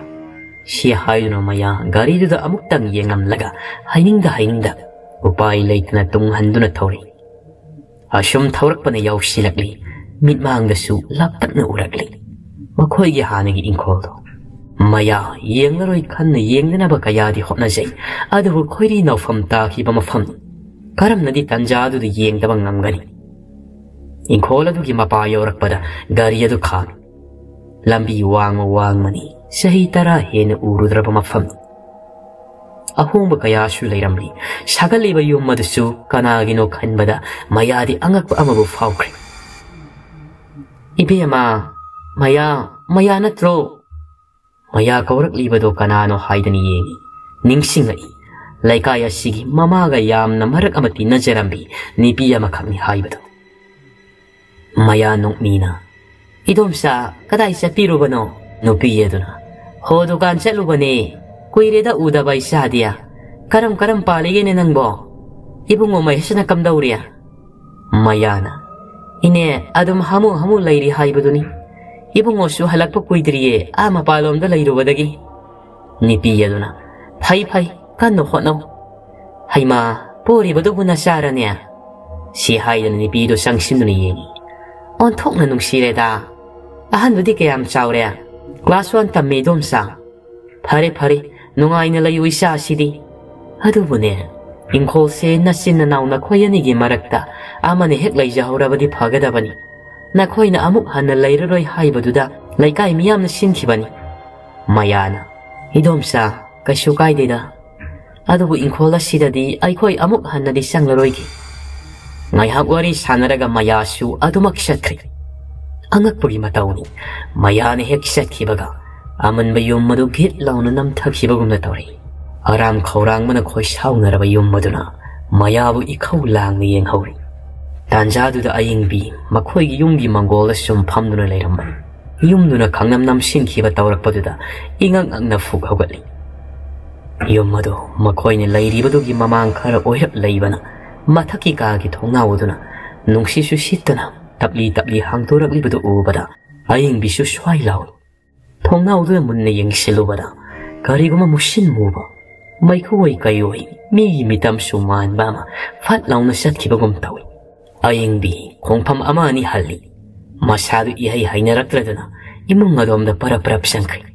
ꯁꯤ ꯍꯥꯏꯗꯨꯅ ꯃꯌꯥ ꯒꯥꯔꯤꯗꯨꯗ ꯑꯃꯨꯛꯇꯪ ꯌꯦꯡꯂꯝꯂꯒ ꯍꯥꯏꯅꯤꯡꯗ ꯍꯥꯏꯅꯤꯡꯗ ꯎꯄꯥꯏ ꯂꯩꯇꯅ ꯇꯨꯡ ꯍꯟꯗꯨꯅ ꯊꯧꯔꯤ꯫ ꯑꯁꯨꯝ ꯊꯧꯔꯛꯄꯅ ꯌꯥꯎꯁꯤꯜꯂꯛꯂꯤ꯫ ꯃꯤꯠꯃꯥꯡꯗꯁꯨ ꯂꯥꯞꯇꯛꯅ ꯎꯔꯛꯂꯤ ꯃꯈꯣꯏꯒꯤ ꯍꯥꯟꯅꯒꯤ ꯏꯪꯈꯣꯜꯗꯣ꯫ ꯃꯌꯥ ꯌꯦꯡꯂꯔꯣꯏ ꯈꯟꯅ ꯌꯦꯡꯗꯅꯕ ꯀꯌꯥꯗꯤ ꯍꯣꯠꯅꯖꯩ, ꯑꯗꯨꯕꯨ ꯈꯣꯏꯔꯤ ꯅꯥꯎꯐꯝ ꯇꯥꯈꯤꯕ ꯃꯐꯝ ꯀꯔꯝꯅꯗꯤ ꯇꯟꯖꯥꯗꯨꯗ ꯌꯦꯡꯗꯕ ꯉꯝꯒꯅꯤ? ꯏꯪꯈꯣꯜ ꯑꯗꯨꯒꯤ ꯃꯄꯥ ꯌꯧꯔꯛꯄꯗ ꯒꯥꯔꯤ ꯑꯗꯨ ꯈꯥꯝꯃꯤ꯫ ꯂꯝꯕꯤ ꯋꯥꯡꯃ ꯋꯥꯡꯃꯅꯤ, ꯆꯍꯤ ꯇꯔꯥ ꯍꯦꯟꯅ ꯎꯔꯨꯗ꯭ꯔꯕ ꯃꯐꯝꯅꯤ꯫ ꯑꯍꯣꯡꯕ ꯀꯌꯥꯁꯨ ꯂꯩꯔꯝꯂꯤ꯫ ꯁꯥꯒꯠꯂꯤꯕ ꯌꯨꯝ ꯑꯗꯨꯁꯨ ꯀꯅꯥꯒꯤꯅꯣ ꯈꯟꯕꯗ ꯃꯌꯥꯗꯤ ꯑꯉꯛꯄ ꯑꯃꯕꯨ ꯐꯥꯎꯈ꯭ꯔꯦ꯫ "ꯏꯕꯦꯝꯃ, ꯃꯌꯥ, ꯃꯌꯥ ꯅꯠꯇ꯭ꯔꯣ?" ꯃꯌꯥ ꯀꯧꯔꯛꯂꯤꯕꯗꯣ ꯀꯅꯥꯅꯣ ꯍꯥꯏꯗꯅ ꯌꯦꯡꯉꯤ꯫ ꯅꯤꯡꯁꯤꯡꯂꯛꯏ, ꯂꯩꯀꯥꯏ ꯑꯁꯤꯒꯤ ꯃꯃꯥꯒ ꯌꯥꯝꯅ ꯃꯔꯛ ꯑꯃ ꯇꯤꯟꯅꯖꯔꯝꯕꯤ ꯅꯨꯄꯤ ꯑꯃꯈꯛꯅꯤ ꯍꯥꯏꯕꯗꯣ꯫ ꯃꯌꯥ ꯅꯣꯛꯃꯤꯅ, "ꯏꯗꯣꯝꯆꯥ, ꯀꯗꯥꯏ ꯆꯠꯄꯤꯔꯨꯕꯅꯣ?" ꯅꯨꯄꯤ ꯑꯗꯨꯅ, "ꯍꯣ, ꯗꯨꯀꯥꯟ ꯆꯠꯂꯨꯕꯅꯦ꯫ ꯀꯨꯏꯔꯦꯗ ꯎꯗꯕ ꯏꯆꯥꯗꯤ꯫ ꯀꯔꯝ ꯀꯔꯝ ꯄꯥꯜꯂꯤꯒꯦꯅꯦ ꯅꯪꯕꯣ? ꯏꯕꯨꯡꯉꯣ ꯃꯍꯦꯁꯅ ꯀꯝꯗꯧꯔꯤ?" ꯃꯌꯥꯅ, "ꯏꯅꯦ, ꯑꯗꯨꯝ ꯍꯥꯃꯨ ꯍꯥꯃꯨ ꯂꯩꯔꯤ ꯍꯥꯏꯕꯗꯨꯅꯤ꯫ ꯏꯕꯨꯡꯉꯣꯁꯨ ꯍꯜꯂꯛꯄ ꯀꯨꯏꯗ꯭ꯔꯤꯌꯦ, ꯑꯥ ꯃꯄꯥꯟꯂꯣꯝꯗ ꯂꯩꯔꯨꯕꯗꯒꯤ꯫" ꯅꯨꯄꯤ ꯑꯗꯨꯅ, "ꯐꯩ ꯐꯩ, ꯀꯟꯅ ꯍꯣꯠꯅꯧ꯫ ꯍꯩꯃꯥ, ꯄꯣꯔꯤꯕꯗꯨꯕꯨ ꯅꯆꯥꯔꯅꯦ?" ꯁꯤ ꯍꯥꯏꯗꯅ ꯅꯨꯄꯤꯗꯨ ꯆꯪꯁꯤꯟꯗꯨꯅ ꯌꯦꯡꯉꯤ꯫ "ꯑꯣꯟꯊꯣꯛꯅ ꯅꯨꯡꯁꯤꯔꯦꯗ꯫ ꯑꯍꯟꯗꯨꯗꯤ ꯀꯌꯥꯝ ꯆꯥꯎꯔꯦ?" "ꯀ꯭ꯂꯥꯁ ꯋꯥꯟ ꯇꯝꯃꯤ, ꯏꯗꯣꯝꯆꯥ꯫" "ꯐꯔꯦ ꯐꯔꯦ, ꯅꯨꯡꯉꯥꯏꯅ ꯂꯩꯌꯨ ꯏꯆꯥꯁꯤꯗꯤ꯫ ꯑꯗꯨꯕꯨꯅꯦ, ꯏꯪꯈꯣꯜꯁꯦ ꯅꯆꯤꯟ ꯅꯅꯥꯎ ꯅꯈꯣꯏ ꯑꯅꯤꯒꯤ ꯃꯔꯛꯇ ꯑꯃꯅ ꯍꯦꯛ ꯂꯩꯖꯍꯧꯔꯕꯗꯤ ꯐꯒꯗꯕꯅꯤ꯫ ꯅꯈꯣꯏꯅ ꯑꯃꯨꯛ ꯍꯟꯅ ꯂꯩꯔꯔꯣꯏ ꯍꯥꯏꯕꯗꯨꯗ ꯂꯩꯀꯥꯏ ꯃꯤꯌꯥꯝꯅ ꯁꯤꯟꯈꯤꯕꯅꯤ꯫" ꯃꯌꯥꯅ, "ꯏꯗꯣꯝꯆꯥ, ꯀꯩꯁꯨ ꯀꯥꯏꯗꯦꯗ꯫ ꯑꯗꯨꯕꯨ ꯏꯪꯈꯣꯜ ꯑꯁꯤꯗꯗꯤ ꯑꯩꯈꯣꯏ ꯑꯃꯨꯛ ꯍꯟꯅꯗꯤ ꯆꯪꯂꯔꯣꯏꯒꯦ꯫" ꯉꯥꯏꯍꯥꯛ ꯋꯥꯔꯤ ꯁꯥꯟꯅꯔꯒ ꯃꯌꯥꯁꯨ ꯑꯗꯨꯃꯛ ꯆꯠꯈ꯭ꯔꯦ꯫ ꯑꯉꯛꯄꯒꯤ ꯃꯇꯧꯅꯤ, ꯃꯌꯥꯅ ꯍꯦꯛ ꯆꯠꯈꯤꯕꯒ ꯑꯃꯟꯕ ꯌꯨꯝ ꯑꯗꯨ ꯒꯤꯠ ꯂꯥꯎꯅ ꯅꯝꯊꯈꯤꯕꯒꯨꯝꯅ ꯇꯧꯔꯛꯏ꯫ ꯑꯔꯥꯝ ꯈꯧꯔꯥꯡꯕꯅ ꯈꯣꯏꯁꯥꯎꯅꯔꯕ ꯌꯨꯝ ꯑꯗꯨꯅ ꯃꯌꯥꯕꯨ ꯏꯈꯧ ꯂꯥꯡꯅ ꯌꯦꯡꯍꯧꯔꯤ꯫ ꯇꯥꯟꯖꯥꯗꯨꯗ ꯑꯌꯤꯡꯕꯤ ꯃꯈꯣꯏꯒꯤ ꯌꯨꯝꯒꯤ ꯃꯪꯒꯣꯜꯗ ꯁꯨꯝ ꯐꯝꯗꯨꯅ ꯂꯩꯔꯝꯕꯅꯤ꯫ ꯌꯨꯝꯗꯨꯅ ꯈꯪꯅꯝ ꯅꯝꯁꯤꯟꯈꯤꯕ ꯇꯧꯔꯛꯄꯗꯨꯗ ꯏꯉꯛ ꯉꯛꯅ ꯐꯨꯛ ꯍꯧꯒꯠꯂꯤ꯫ ꯌꯨꯝ ꯑꯗꯨ ꯃꯈꯣꯏꯅ ꯂꯩꯔꯤꯕꯗꯨꯒꯤ ꯃꯃꯥꯡ ꯈꯔ ꯑꯣꯏꯔꯞ ꯂꯩꯕꯅ ꯃꯊꯛꯀꯤ ꯀꯥꯒꯤ ꯊꯣꯡꯅꯥꯎ ꯑꯗꯨꯅ ꯅꯨꯡꯁꯤꯠꯁꯨ ꯁꯤꯠꯇꯅ ꯇꯞꯂꯤ ꯇꯞꯂꯤ ꯍꯥꯡꯗꯣꯔꯛꯂꯤꯕꯗꯨ ꯎꯕꯗ ꯑꯌꯤꯡꯕꯤꯁꯨ ꯁ꯭ꯋꯥꯏ ꯂꯥꯎꯏ꯫ ꯊꯣꯡꯅꯥꯎꯗꯨꯗ ꯃꯨꯟꯅ ꯌꯦꯡꯁꯤꯜꯂꯨꯕꯗ ꯀꯔꯤꯒꯨꯝꯕ ꯃꯨꯁꯤꯟ ꯃꯨꯕ, ꯃꯩꯈꯨ ꯑꯣꯏ ꯀꯩ ꯑꯣꯏ, ꯃꯤꯒꯤ ꯃꯤꯇꯝꯁꯨ ꯃꯥꯟꯕ ꯑꯃ ꯐꯠ ꯂꯥꯎꯅ ꯆꯠꯈꯤꯕꯒꯨꯝ ꯇꯧꯏ꯫ ꯑꯌꯤꯡꯕꯤ ꯈꯣꯡꯐꯝ ꯑꯃ ꯑꯅꯤ ꯍꯜꯂꯤ꯫ ꯃꯁꯥꯗꯨ ꯏꯍꯩ ꯍꯩꯅꯔꯛꯇ꯭ꯔꯗꯅ ꯏꯃꯨꯡ ꯑꯗꯣꯝꯗ ꯄꯔꯞ ꯄꯔꯞ ꯆꯪꯈ꯭ꯔꯦ꯫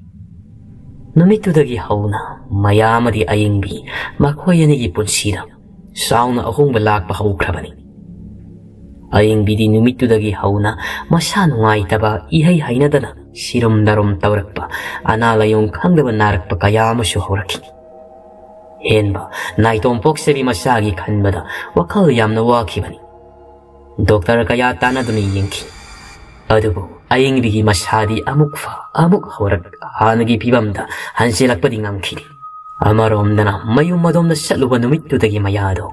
ꯅꯨꯃꯤꯠꯇꯨꯗꯒꯤ ꯍꯧꯅ ꯃꯌꯥ ꯑꯃꯗꯤ ꯑꯌꯤꯡꯕꯤ ꯃꯈꯣꯏ ꯑꯅꯤꯒꯤ ꯄꯨꯟꯁꯤꯗ ꯆꯥꯎꯅ ꯑꯍꯣꯡꯕ ꯂꯥꯛꯄ ꯍꯧꯈ꯭ꯔꯕꯅꯤ꯫ ꯑꯌꯤꯡꯕꯤꯗꯤ ꯅꯨꯃꯤꯠꯇꯨꯗꯒꯤ ꯍꯧꯅ ꯃꯁꯥ ꯅꯨꯡꯉꯥꯏꯇꯕ, ꯏꯍꯩ ꯍꯩꯅꯗꯅ ꯁꯤꯔꯨꯝ ꯅꯥꯔꯨꯝ ꯇꯧꯔꯛꯄ, ꯑꯅꯥ ꯂꯥꯏꯌꯣꯡ ꯈꯪꯗꯕ ꯅꯥꯔꯛꯄ ꯀꯌꯥ ꯑꯃꯁꯨ ꯍꯧꯔꯛꯈꯤ꯫ ꯍꯦꯟꯕ ꯅꯥꯏꯇꯣꯝ ꯄꯣꯛꯆꯕꯤ ꯃꯆꯥꯒꯤ ꯈꯟꯕꯗ ꯋꯥꯈꯜ ꯌꯥꯝꯅ ꯋꯥꯈꯤꯕꯅꯤ꯫ ꯗꯣꯛꯇꯔ ꯀꯌꯥ ꯇꯥꯟꯅꯗꯨꯅ ꯌꯦꯡꯈꯤ꯫ ꯑꯗꯨꯕꯨ ꯑꯏꯪꯕꯤꯒꯤ ꯃꯁꯥꯗꯤ ꯑꯃꯨꯛ ꯐ ꯑꯃꯨꯛ ꯍꯧꯔꯛ ꯍꯥꯟꯅꯒꯤ ꯐꯤꯕꯝꯗ ꯍꯟꯖꯤꯜꯂꯛꯄꯗꯤ ꯉꯝꯈꯤꯗꯦ꯫ ꯑꯃꯔꯣꯝꯗꯅ ꯃꯌꯨꯝ ꯑꯗꯣꯝꯗ ꯆꯠꯂꯨꯕ ꯅꯨꯃꯤꯠꯇꯨꯗꯒꯤ ꯃꯌꯥꯗꯣ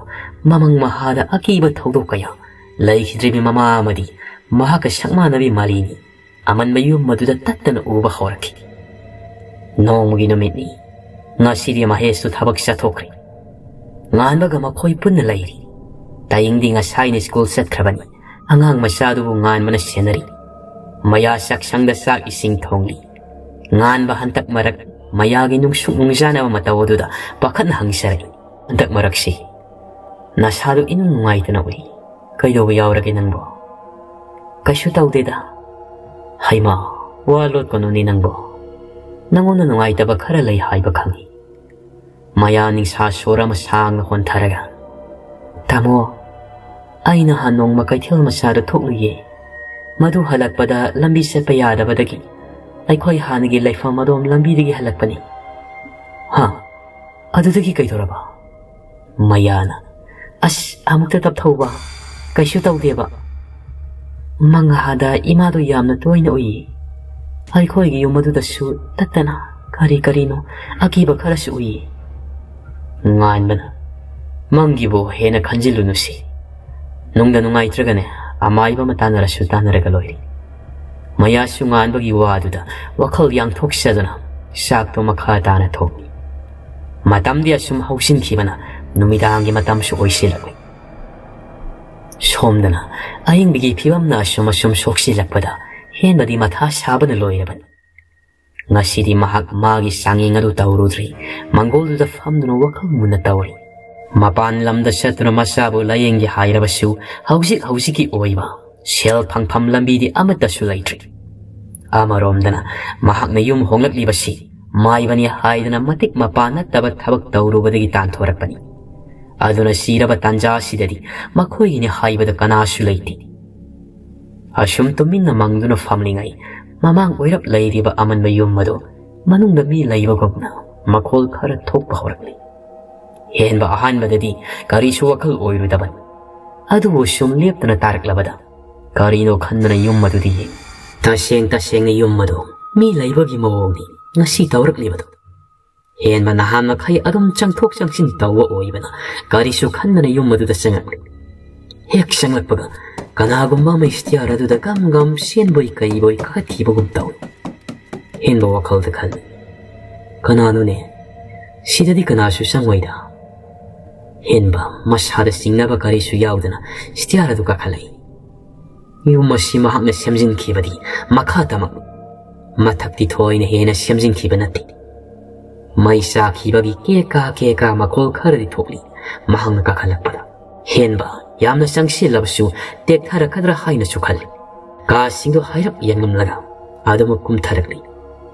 ꯃꯃꯪ ꯃꯍꯥꯗ ꯑꯀꯤꯕ ꯊꯧꯗꯣꯛ ꯀꯌꯥ, ꯂꯩꯈꯤꯗ꯭ꯔꯤꯕꯤ ꯃꯃꯥ ꯑꯃꯗꯤ ꯃꯍꯥꯛꯀ ꯁꯛꯃꯥꯟꯅꯕꯤ ꯃꯥꯂꯤꯅꯤ ꯑꯃꯟꯕ ꯌꯨꯝ ꯑꯗꯨꯗ ꯇꯠꯇꯅ ꯎꯕ ꯍꯧꯔꯛꯈꯤ꯫ ꯅꯣꯡꯃꯒꯤ ꯅꯨꯃꯤꯠꯅꯤ꯫ ꯉꯁꯤꯗꯤ ꯃꯍꯦꯁꯇꯨ ꯊꯕꯛ ꯆꯠꯊꯣꯛꯈ꯭ꯔꯦ꯫ ꯉꯥꯟꯕꯒ ꯃꯈꯣꯏ ꯄꯨꯟꯅ ꯂꯩꯔꯤ꯫ ꯇꯥꯌꯤꯡꯗꯤ ꯉꯁꯥꯏꯅ ꯁ꯭ꯀꯨꯜ ꯆꯠꯈ꯭ꯔꯕꯅꯤ꯫ ꯑꯉꯥꯡ ꯃꯆꯥꯗꯨꯕꯨ ꯉꯥꯟꯕꯅ ꯁꯦꯟꯅꯔꯤ꯫ ꯃꯌꯥ ꯆꯥꯛꯁꯪꯗ ꯆꯥꯛ ꯏꯁꯤꯡ ꯊꯣꯡꯂꯤ꯫ ꯉꯥꯟꯕ ꯍꯟꯇꯛ ꯃꯔꯛ ꯃꯌꯥꯒꯤ ꯅꯨꯡꯁꯨꯛ ꯅꯨꯡꯖꯥꯅꯕ ꯃꯇꯧ ꯑꯗꯨꯗ ꯄꯥꯈꯠꯅ ꯍꯪꯖꯔꯛꯏ, "ꯍꯟꯗꯛ ꯃꯔꯛꯁꯤ ꯅꯁꯥꯗꯨ ꯏꯅꯨꯡ ꯅꯨꯡꯉꯥꯏꯇꯅ ꯎꯏ꯫ ꯀꯩꯗꯧꯕ ꯌꯥꯎꯔꯒꯦ ꯅꯪꯕꯣ?" "ꯀꯩꯁꯨ ꯇꯧꯗꯦꯗ꯫" "ꯍꯩꯃꯥ, ꯋꯥ ꯂꯣꯠꯀꯅꯨꯅꯦ ꯅꯪꯕꯣ꯫ ꯅꯪꯉꯣꯟꯗ ꯅꯨꯡꯉꯥꯏꯇꯕ ꯈꯔ ꯂꯩ ꯍꯥꯏꯕ ꯈꯪꯏ꯫" ꯃꯌꯥ ꯅꯤꯡꯁꯥ ꯁꯣꯔ ꯑꯃ ꯁꯥꯡꯅ ꯍꯣꯟꯊꯔꯒ, "ꯇꯥꯃꯣ, ꯑꯩ ꯅꯍꯥꯟ ꯅꯣꯡꯃ ꯀꯩꯊꯦꯜ ꯃꯆꯥꯗ ꯊꯣꯛꯂꯨꯏꯌꯦ꯫ ꯃꯗꯨ ꯍꯜꯂꯛꯄꯗ ꯂꯝꯕꯤ ꯆꯠꯄ ꯌꯥꯗꯕꯗꯒꯤ ꯑꯩꯈꯣꯏ ꯍꯥꯟꯅꯒꯤ ꯂꯩꯐꯝ ꯑꯗꯣꯝ ꯂꯝꯕꯤꯗꯒꯤ ꯍꯜꯂꯛꯄꯅꯤ꯫" "ꯍꯥ? ꯑꯗꯨꯗꯒꯤ ꯀꯩꯗꯧꯔꯕ?" ꯃꯌꯥꯅ, "ꯑꯁ, ꯑꯃꯨꯛꯇ ꯇꯞꯊꯧꯕ꯫ ꯀꯩꯁꯨ ꯇꯧꯗꯦꯕ꯫ ꯃꯉꯥꯗ ꯏꯃꯥꯗꯣ ꯌꯥꯝꯅ ꯇꯣꯏꯅ ꯎꯏꯌꯦ꯫ ꯑꯩꯈꯣꯏꯒꯤ ꯌꯨꯝ ꯑꯗꯨꯗꯁꯨ ꯇꯠꯇꯅ ꯀꯔꯤ ꯀꯔꯤꯅꯣ ꯑꯀꯤꯕ ꯈꯔꯁꯨ ꯎꯏꯌꯦ꯫" ꯉꯥꯟꯕꯅ, "ꯃꯪꯒꯤꯕꯨ ꯍꯦꯟꯅ ꯈꯟꯖꯤꯜꯂꯨꯅꯨꯁꯤ꯫ ꯅꯨꯡꯗ ꯅꯨꯡꯉꯥꯏꯇ꯭ꯔꯒꯅꯦ, ꯑꯃꯥꯏꯕ ꯑꯃ ꯇꯥꯟꯅꯔꯁꯨ ꯇꯥꯟꯅꯔꯒ ꯂꯣꯏꯔꯦ꯫" ꯃꯌꯥꯁꯨ ꯉꯥꯟꯕꯒꯤ ꯋꯥꯗꯨꯗ ꯋꯥꯈꯜ ꯌꯥꯡꯊꯣꯛꯆꯗꯨꯅ ꯆꯥꯛꯇꯣ ꯃꯈꯥ ꯇꯥꯅ ꯊꯣꯡꯏ꯫ ꯃꯇꯝꯗꯤ ꯑꯁꯨꯝ ꯍꯧꯁꯤꯟꯈꯤꯕꯅ ꯅꯨꯃꯤꯗꯥꯡꯒꯤ ꯃꯇꯝꯁꯨ ꯑꯣꯏꯁꯤꯜꯂꯛꯂꯤ꯫ ꯁꯣꯝꯗꯅ ꯑꯏꯪꯕꯤꯒꯤ ꯐꯤꯕꯝꯅ ꯑꯁꯨꯝ ꯑꯁꯨꯝ ꯁꯣꯛꯁꯤꯜꯂꯛꯄꯗ ꯍꯦꯟꯕꯗꯤ ꯃꯊꯥ ꯁꯥꯕꯅ ꯂꯣꯏꯔꯕꯅꯤ꯫ ꯉꯁꯤꯗꯤ ꯃꯍꯥꯛ ꯃꯥꯒꯤ ꯆꯥꯡꯌꯦꯡ ꯑꯗꯨ ꯇꯧꯔꯨꯗ꯭ꯔꯤ꯫ ꯃꯪꯒꯣꯜꯗꯨꯗ ꯐꯝꯗꯨꯅ ꯋꯥꯈꯜ ꯃꯨꯟꯅ ꯇꯧꯔꯤ꯫ ꯃꯄꯥꯟ ꯂꯝꯗ ꯆꯠꯇꯨꯅ ꯃꯆꯥꯕꯨ ꯂꯥꯌꯦꯡꯒꯦ ꯍꯥꯏꯔꯕꯁꯨ ꯍꯧꯖꯤꯛ ꯍꯧꯖꯤꯛꯀꯤ ꯑꯣꯏꯕ ꯁꯦꯜ ꯐꯪꯐꯝ ꯂꯝꯕꯤꯗꯤ ꯑꯃꯠꯇꯁꯨ ꯂꯩꯇ꯭ꯔꯤ꯫ ꯑꯃꯔꯣꯝꯗꯅ ꯃꯍꯥꯛꯅ ꯌꯨꯝ ꯍꯣꯡꯂꯛꯂꯤꯕꯁꯤ ꯃꯥꯏꯕꯅꯤ ꯍꯥꯏꯗꯅ ꯃꯇꯤꯛ ꯃꯄꯥ ꯅꯠꯇꯕ ꯊꯕꯛ ꯇꯧꯔꯨꯕꯗꯒꯤ ꯇꯥꯟꯊꯣꯔꯛꯄꯅꯤ꯫ ꯑꯗꯨꯅ ꯁꯤꯔꯕ ꯇꯥꯟꯖꯥ ꯑꯁꯤꯗꯗꯤ ꯃꯈꯣꯏꯒꯤꯅꯤ ꯍꯥꯏꯕꯗ ꯀꯅꯥꯁꯨ ꯂꯩꯇꯦ꯫ ꯑꯁꯨꯝ ꯇꯨꯃꯤꯟꯅ ꯃꯪꯗꯨꯅ ꯐꯝꯂꯤꯉꯩ, ꯃꯃꯥꯡ ꯑꯣꯏꯔꯞ ꯂꯩꯔꯤꯕ ꯑꯃꯟꯕ ꯌꯨꯝ ꯑꯗꯨ ꯃꯅꯨꯡꯗ ꯃꯤ ꯂꯩꯕꯒꯨꯝꯅ ꯃꯈꯣꯜ ꯈꯔ ꯊꯣꯛꯄ ꯍꯧꯔꯛꯂꯤ꯫ ꯍꯦꯟꯕ ꯑꯍꯥꯟꯕꯗꯗꯤ ꯀꯔꯤꯁꯨ ꯋꯥꯈꯜ ꯑꯣꯏꯔꯨꯗꯕꯅꯤ꯫ ꯑꯗꯨꯕꯨ ꯁꯨꯝ ꯂꯦꯞꯇꯅ ꯇꯥꯔꯛꯂꯕꯗ ꯀꯔꯤꯅꯣ ꯈꯟꯗꯅ ꯌꯨꯝ ꯑꯗꯨꯗ ꯌꯦꯡ꯫ ꯇꯁꯦꯡ ꯇꯁꯦꯡꯅ ꯌꯨꯝ ꯑꯗꯨ ꯃꯤ ꯂꯩꯕꯒꯤ ꯃꯑꯣꯡꯅꯤ ꯉꯁꯤ ꯇꯧꯔꯛꯂꯤꯕꯗꯨ꯫ ꯍꯦꯟꯕ ꯅꯍꯥꯟ ꯃꯈꯩ ꯑꯗꯨꯝ ꯆꯪꯊꯣꯛ ꯆꯪꯁꯤꯟ ꯇꯧꯕ ꯑꯣꯏꯕꯅ ꯀꯔꯤꯁꯨ ꯈꯟꯗꯅ ꯌꯨꯝ ꯑꯗꯨꯗ ꯆꯪꯂꯛꯂꯤ꯫ ꯍꯦꯛ ꯆꯪꯂꯛꯄꯒ ꯀꯅꯥꯒꯨꯝꯕ ꯑꯃ ꯁ꯭ꯇꯤꯌꯥꯔ ꯑꯗꯨꯗ ꯒꯝ ꯒꯝ ꯆꯦꯟꯕꯣꯏ ꯀꯩꯕꯣꯏ ꯀꯥꯈꯠꯈꯤꯕꯒꯨꯝ ꯇꯧꯏ꯫ ꯍꯦꯟꯕ ꯋꯥꯈꯜꯗ ꯈꯜꯂꯤ, "ꯀꯅꯥꯅꯣꯅꯦ? ꯁꯤꯗꯗꯤ ꯀꯅꯥꯁꯨ ꯆꯪꯉꯣꯏꯗ꯫" ꯍꯦꯟꯕ ꯃꯁꯥꯗ ꯆꯤꯡꯅꯕ ꯀꯔꯤꯁꯨ ꯌꯥꯎꯗꯅ ꯁ꯭ꯇꯤꯌꯥꯔ ꯑꯗꯨ ꯀꯥꯈꯠꯂꯛꯏ꯫ ꯌꯨꯝ ꯑꯁꯤ ꯃꯍꯥꯛꯅ ꯁꯦꯝꯖꯤꯟꯈꯤꯕꯗꯤ ꯃꯈꯥ ꯇꯝꯃꯛꯂꯤ꯫ ꯃꯊꯛꯇꯤ ꯊꯣꯏꯅ ꯍꯦꯟꯅ ꯁꯦꯝꯖꯤꯟꯈꯤꯕ ꯅꯠꯇꯦ꯫ ꯃꯩ ꯆꯥꯈꯤꯕꯒꯤ ꯀꯦꯀꯥ ꯀꯦꯀꯥ ꯃꯈꯣꯜ ꯈꯔꯗꯤ ꯊꯣꯛꯂꯤ꯫ ꯃꯍꯥꯛꯅ ꯀꯥꯈꯠꯂꯛꯄꯗ ꯍꯦꯟꯕ ꯌꯥꯝꯅ ꯆꯪꯁꯤꯜꯂꯕꯁꯨ ꯇꯦꯛꯊꯔꯛꯀꯗ꯭ꯔꯥ ꯍꯥꯏꯅꯁꯨ ꯈꯜꯂꯤ꯫ ꯀꯥꯁꯤꯡꯗꯨ ꯍꯥꯏꯔꯞ ꯌꯦꯡꯂꯝꯂꯒ ꯑꯗꯨꯃꯛ ꯀꯨꯝꯊꯔꯛꯂꯤ꯫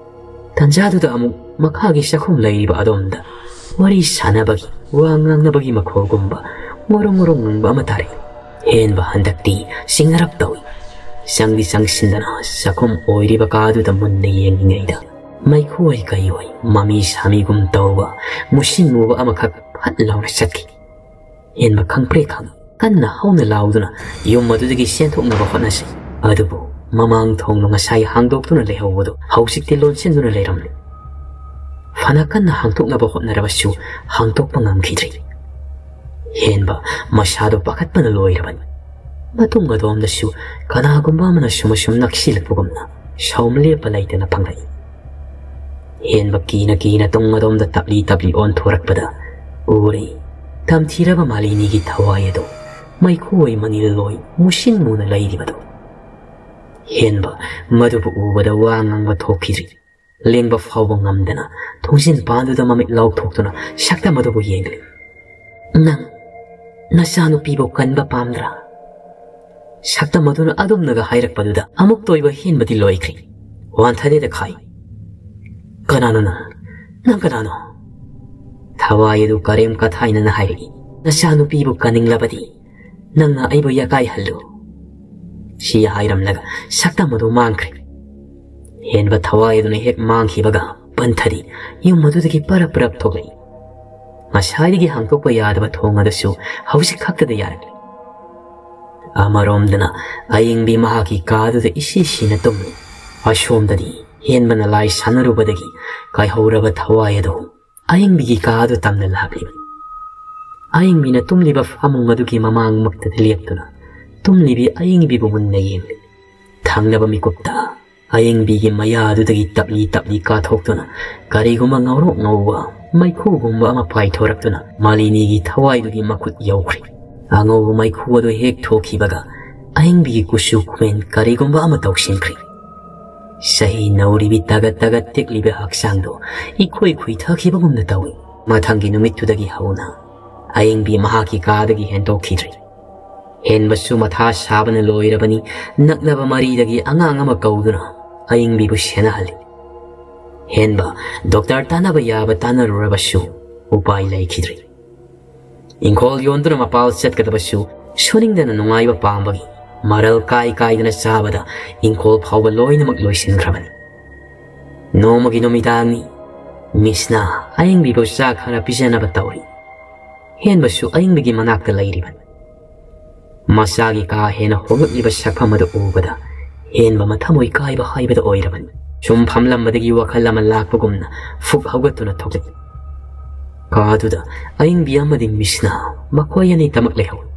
ꯇꯟꯖꯥꯗꯨꯗ ꯑꯃꯨꯛ ꯃꯈꯥꯒꯤ ꯆꯥꯛꯈꯨꯝ ꯂꯩꯔꯤꯕ ꯑꯗꯣꯝꯗ ꯋꯥꯔꯤ ꯁꯥꯟꯅꯕꯒꯤ, ꯋꯥ ꯉꯥꯡꯅꯕꯒꯤ ꯃꯈꯣꯜꯒꯨꯝꯕ ꯉꯣꯔꯣꯡ ꯉꯣꯔꯣꯡ ꯉꯪꯕ ꯑꯃ ꯇꯥꯔꯛꯏ꯫ ꯍꯦꯟꯕ ꯍꯟꯗꯛꯇꯤ ꯆꯤꯡꯅꯔꯞ ꯇꯧꯏ꯫ ꯆꯪꯗꯤ ꯆꯪꯁꯤꯟꯗꯅ ꯆꯥꯛꯈꯨꯝ ꯑꯣꯏꯔꯤꯕ ꯀꯥꯗꯨꯗ ꯃꯨꯟꯅ ꯌꯦꯡꯂꯤꯉꯩꯗ ꯃꯩꯈꯨ ꯑꯣꯏ ꯀꯩ ꯑꯣꯏ ꯃꯃꯤ ꯁꯥꯃꯤꯒꯨꯝ ꯇꯧꯕ ꯃꯨꯁꯤꯟ ꯃꯨꯕ ꯑꯃꯈꯛ ꯐꯠ ꯂꯥꯎꯅ ꯆꯠꯈꯤ꯫ ꯍꯦꯟꯕ ꯈꯪꯄ꯭ꯔꯦꯛ ꯈꯪꯏ꯫ ꯀꯟꯅ ꯍꯧꯅ ꯂꯥꯎꯗꯨꯅ ꯌꯨꯝ ꯑꯗꯨꯗꯒꯤ ꯆꯦꯟꯊꯣꯛꯅꯕ ꯍꯣꯠꯅꯁꯤ꯫ ꯑꯗꯨꯕꯨ ꯃꯃꯥꯡ ꯊꯣꯡꯗꯣ ꯉꯁꯥꯏ ꯍꯥꯡꯗꯣꯛꯇꯨꯅ ꯂꯩꯍꯧꯕꯗꯨ ꯍꯧꯖꯤꯛꯇꯤ ꯂꯣꯟꯁꯤꯟꯗꯨꯅ ꯂꯩꯔꯝꯂꯦ꯫ ꯐꯅ ꯀꯟꯅ ꯍꯥꯡꯗꯣꯛꯅꯕ ꯍꯣꯠꯅꯔꯕꯁꯨ ꯍꯥꯡꯗꯣꯛꯄ ꯉꯝꯈꯤꯗ꯭ꯔꯤ꯫ ꯍꯦꯟꯕ ꯃꯁꯥꯗꯣ ꯄꯥꯈꯠꯄꯅ ꯂꯣꯏꯔꯕꯅꯤ꯫ ꯃꯇꯨꯡ ꯑꯗꯣꯝꯗꯁꯨ ꯀꯅꯥꯒꯨꯝꯕ ꯑꯃꯅ ꯁꯨꯝ ꯑꯁꯨꯝ ꯅꯛꯁꯤꯜꯂꯛꯄꯒꯨꯝꯅ ꯁꯥꯎꯝ ꯂꯦꯞꯄ ꯂꯩꯇꯅ ꯐꯪꯂꯛꯏ꯫ ꯍꯦꯟꯕ ꯀꯤꯅ ꯀꯤꯅ ꯇꯨꯡ ꯑꯗꯣꯝꯗ ꯇꯞꯂꯤ ꯇꯞꯂꯤ ꯑꯣꯟꯊꯣꯔꯛꯄꯗ ꯎꯔꯦ, ꯇꯝꯊꯤꯔꯕ ꯃꯥꯂꯤꯅꯤꯒꯤ ꯊꯋꯥꯏ ꯑꯗꯨ ꯃꯩꯈꯨ ꯑꯣꯏ ꯃꯅꯤꯜ ꯑꯣꯏ ꯃꯨꯁꯤꯟ ꯃꯨꯅ ꯂꯩꯔꯤꯕꯗꯨ꯫ ꯍꯦꯟꯕ ꯃꯗꯨꯕꯨ ꯎꯕꯗ ꯋꯥ ꯉꯥꯡꯕ ꯊꯣꯛꯈꯤꯗ꯭ꯔꯤ꯫ ꯂꯦꯡꯕ ꯐꯥꯎꯕ ꯉꯝꯗꯅ ꯊꯣꯡꯖꯤꯟ ꯄꯥꯟꯗꯨꯗ ꯃꯃꯤꯠ ꯂꯥꯎꯊꯣꯛꯇꯨꯅ ꯁꯛꯇꯝ ꯑꯗꯨꯕꯨ ꯌꯦꯡꯂꯤ꯫ "ꯅꯪ ꯅꯆꯥꯅꯨꯄꯤꯕꯨ ꯀꯟꯕ ꯄꯥꯝꯗ꯭ꯔꯥ?" ꯁꯛꯇꯝ ꯑꯗꯨꯅ ꯑꯗꯨꯝꯅꯒ ꯍꯥꯏꯔꯛꯄꯗꯨꯗ ꯑꯃꯨꯛꯇ ꯑꯣꯏꯕ ꯍꯦꯟꯕꯗꯤ ꯂꯣꯏꯈ꯭ꯔꯦ꯫ ꯋꯥꯟꯊꯗꯦꯗ ꯈꯥꯏ꯫ "ꯀꯅꯥꯅꯣ ꯅꯪ? ꯅꯪ ꯀꯅꯥꯅꯣ?" ꯊꯋꯥꯏ ꯑꯗꯨ ꯀꯔꯦꯝ ꯀꯊꯥꯏꯅꯅ ꯍꯥꯏꯔꯛꯏ꯫ "ꯅꯆꯥꯅꯨꯄꯤꯕꯨ ꯀꯟꯅꯤꯡꯂꯕꯗꯤ ꯅꯪꯅ ꯑꯩꯕꯨ ꯌꯥꯀꯥꯏꯍꯜꯂꯨ꯫" ꯁꯤ ꯍꯥꯏꯔꯝꯂꯒ ꯁꯛꯇꯝ ꯑꯗꯨ ꯃꯥꯡꯈ꯭ꯔꯦ꯫ ꯍꯦꯟꯕ ꯊꯋꯥꯏ ꯑꯗꯨꯅ ꯍꯦꯛ ꯃꯥꯡꯈꯤꯕꯒ ꯄꯟꯊꯔꯤ ꯌꯨꯝ ꯑꯗꯨꯗꯒꯤ ꯄꯔꯞ ꯄꯔꯞ ꯊꯣꯛꯂꯛꯏ꯫ ꯉꯁꯥꯏꯗꯒꯤ ꯍꯥꯡꯗꯣꯛꯄ ꯌꯥꯗꯕ ꯊꯣꯡ ꯑꯗꯨꯁꯨ ꯍꯧꯖꯤꯛ ꯈꯛꯇꯗ ꯌꯥꯔꯛꯂꯤ꯫ ꯑꯃꯔꯣꯝꯗꯅ ꯑꯌꯤꯡꯕꯤ ꯃꯍꯥꯛꯀꯤ ꯀꯥꯗꯨꯗ ꯏꯁꯤ ꯁꯤꯅ ꯇꯨꯝꯂꯤ꯫ ꯑꯁꯣꯝꯗꯗꯤ ꯍꯦꯟꯕꯅ ꯂꯥꯏ ꯁꯥꯟꯅꯔꯨꯕꯗꯒꯤ ꯀꯥꯏꯍꯧꯔꯕ ꯊꯋꯥꯏ ꯑꯗꯨ ꯑꯌꯤꯡꯕꯤꯒꯤ ꯀꯥꯗꯨ ꯇꯝꯅ ꯂꯥꯛꯂꯤꯕꯅꯤ꯫ ꯑꯌꯤꯡꯕꯤꯅ ꯇꯨꯝꯂꯤꯕ ꯐꯃꯨꯡ ꯑꯗꯨꯒꯤ ꯃꯃꯥꯡꯃꯛꯇꯗ ꯂꯦꯞꯇꯨꯅ ꯇꯨꯝꯂꯤꯕꯤ ꯑꯌꯤꯡꯕꯤꯕꯨ ꯃꯨꯟꯅ ꯌꯦꯡꯂꯤ꯫ ꯊꯪꯅꯕ ꯃꯤꯀꯨꯞꯇ ꯑꯌꯤꯡꯕꯤꯒꯤ ꯃꯌꯥꯗꯨꯗꯒꯤ ꯇꯞꯂꯤ ꯇꯞꯂꯤ ꯀꯥꯊꯣꯛꯇꯨꯅ ꯀꯔꯤꯒꯨꯝꯕ ꯉꯧꯔꯣꯛ ꯉꯧꯕ ꯃꯩꯈꯨꯒꯨꯝꯕ ꯑꯃ ꯄꯥꯏꯊꯣꯔꯛꯇꯨꯅ ꯃꯥꯂꯤꯅꯤꯒꯤ ꯊꯋꯥꯏꯗꯨꯒꯤ ꯃꯈꯨꯠ ꯌꯧꯈ꯭ꯔꯦ꯫ ꯑꯉꯧꯕ ꯃꯩꯈꯨ ꯑꯗꯨ ꯍꯦꯛ ꯊꯣꯛꯈꯤꯕꯒ ꯑꯌꯤꯡꯕꯤꯒꯤ ꯀꯨꯆꯨ ꯀꯨꯃꯦꯟ ꯀꯔꯤꯒꯨꯝꯕ ꯑꯃ ꯇꯧꯁꯤꯟꯈ꯭ꯔꯦ꯫ ꯆꯍꯤ ꯅꯧꯔꯤꯕꯤ ꯇꯒꯠ ꯇꯒꯠ ꯇꯦꯛꯂꯤꯕ ꯍꯛꯆꯥꯡꯗꯣ ꯏꯈꯣꯏ ꯈꯨꯏꯊꯈꯤꯕꯒꯨꯝꯅ ꯇꯧꯏ꯫ ꯃꯊꯪꯒꯤ ꯅꯨꯃꯤꯠꯇꯨꯗꯒꯤ ꯍꯧꯅ ꯑꯌꯤꯡꯕꯤ ꯃꯍꯥꯛꯀꯤ ꯀꯥꯗꯒꯤ ꯍꯦꯟꯗꯣꯛꯈꯤꯗ꯭ꯔꯦ꯫ ꯍꯦꯟꯕꯁꯨ ꯃꯊꯥ ꯁꯥꯕꯅ ꯂꯣꯏꯔꯕꯅꯤ꯫ ꯅꯛꯅꯕ ꯃꯔꯤꯗꯒꯤ ꯑꯉꯥꯡ ꯑꯃ ꯀꯧꯗꯨꯅ ꯑꯌꯤꯡꯕꯤꯕꯨ ꯁꯦꯟꯅꯍꯜꯂꯤ꯫ ꯍꯦꯟꯕ ꯗꯣꯛꯇꯔ ꯇꯥꯟꯅꯕ ꯌꯥꯕ ꯇꯥꯟꯅꯔꯨꯔꯕꯁꯨ ꯎꯄꯥꯏ ꯂꯩꯈꯤꯗ꯭ꯔꯦ꯫ ꯏꯪꯈꯣꯜ ꯌꯣꯟꯗꯨꯅ ꯃꯄꯥꯜ ꯆꯠꯀꯗꯕꯁꯨ ꯁꯨꯅꯤꯡꯗꯅ ꯅꯨꯡꯉꯥꯏꯕ ꯄꯥꯝꯕꯒꯤ ꯃꯔꯜ ꯀꯥꯏ ꯀꯥꯏꯗꯅ ꯆꯥꯕꯗ ꯏꯪꯈꯣꯜ ꯐꯥꯎꯕ ꯂꯣꯏꯅꯃꯛ ꯂꯣꯏꯁꯤꯟꯈ꯭ꯔꯕꯅꯤ꯫ ꯅꯣꯡꯃꯒꯤ ꯅꯨꯃꯤꯗꯥꯡꯅꯤ꯫ ꯃꯤꯁꯅ ꯑꯌꯤꯡꯕꯤꯕꯨ ꯆꯥꯛ ꯈꯔ ꯄꯤꯖꯅꯕ ꯇꯧꯔꯤ꯫ ꯍꯦꯟꯕꯁꯨ ꯑꯌꯤꯡꯕꯤꯒꯤ ꯃꯅꯥꯛꯇ ꯂꯩꯔꯤꯕꯅꯤ꯫ ꯃꯆꯥꯒꯤ ꯀꯥ ꯍꯦꯟꯅ ꯍꯣꯡꯂꯛꯂꯤꯕ ꯁꯛꯐꯝ ꯑꯗꯨ ꯎꯕꯗ ꯍꯦꯟꯕ ꯃꯊꯃꯣꯏ ꯀꯥꯏꯕ ꯍꯥꯏꯕꯗꯨ ꯑꯣꯏꯔꯕꯅꯤ꯫ ꯁꯨꯝ ꯐꯝꯂꯝꯕꯗꯒꯤ ꯋꯥꯈꯜ ꯑꯃ ꯂꯥꯛꯄꯒꯨꯝꯅ ꯐꯨꯛ ꯍꯧꯒꯠꯇꯨꯅ ꯊꯣꯛꯂꯛꯏ꯫ ꯀꯥꯗꯨꯗ ꯑꯌꯤꯡꯕꯤ ꯑꯃꯗꯤ ꯃꯤꯁꯅ ꯃꯈꯣꯏ ꯑꯅꯤ ꯇꯃꯛ ꯂꯩꯍꯧꯏ꯫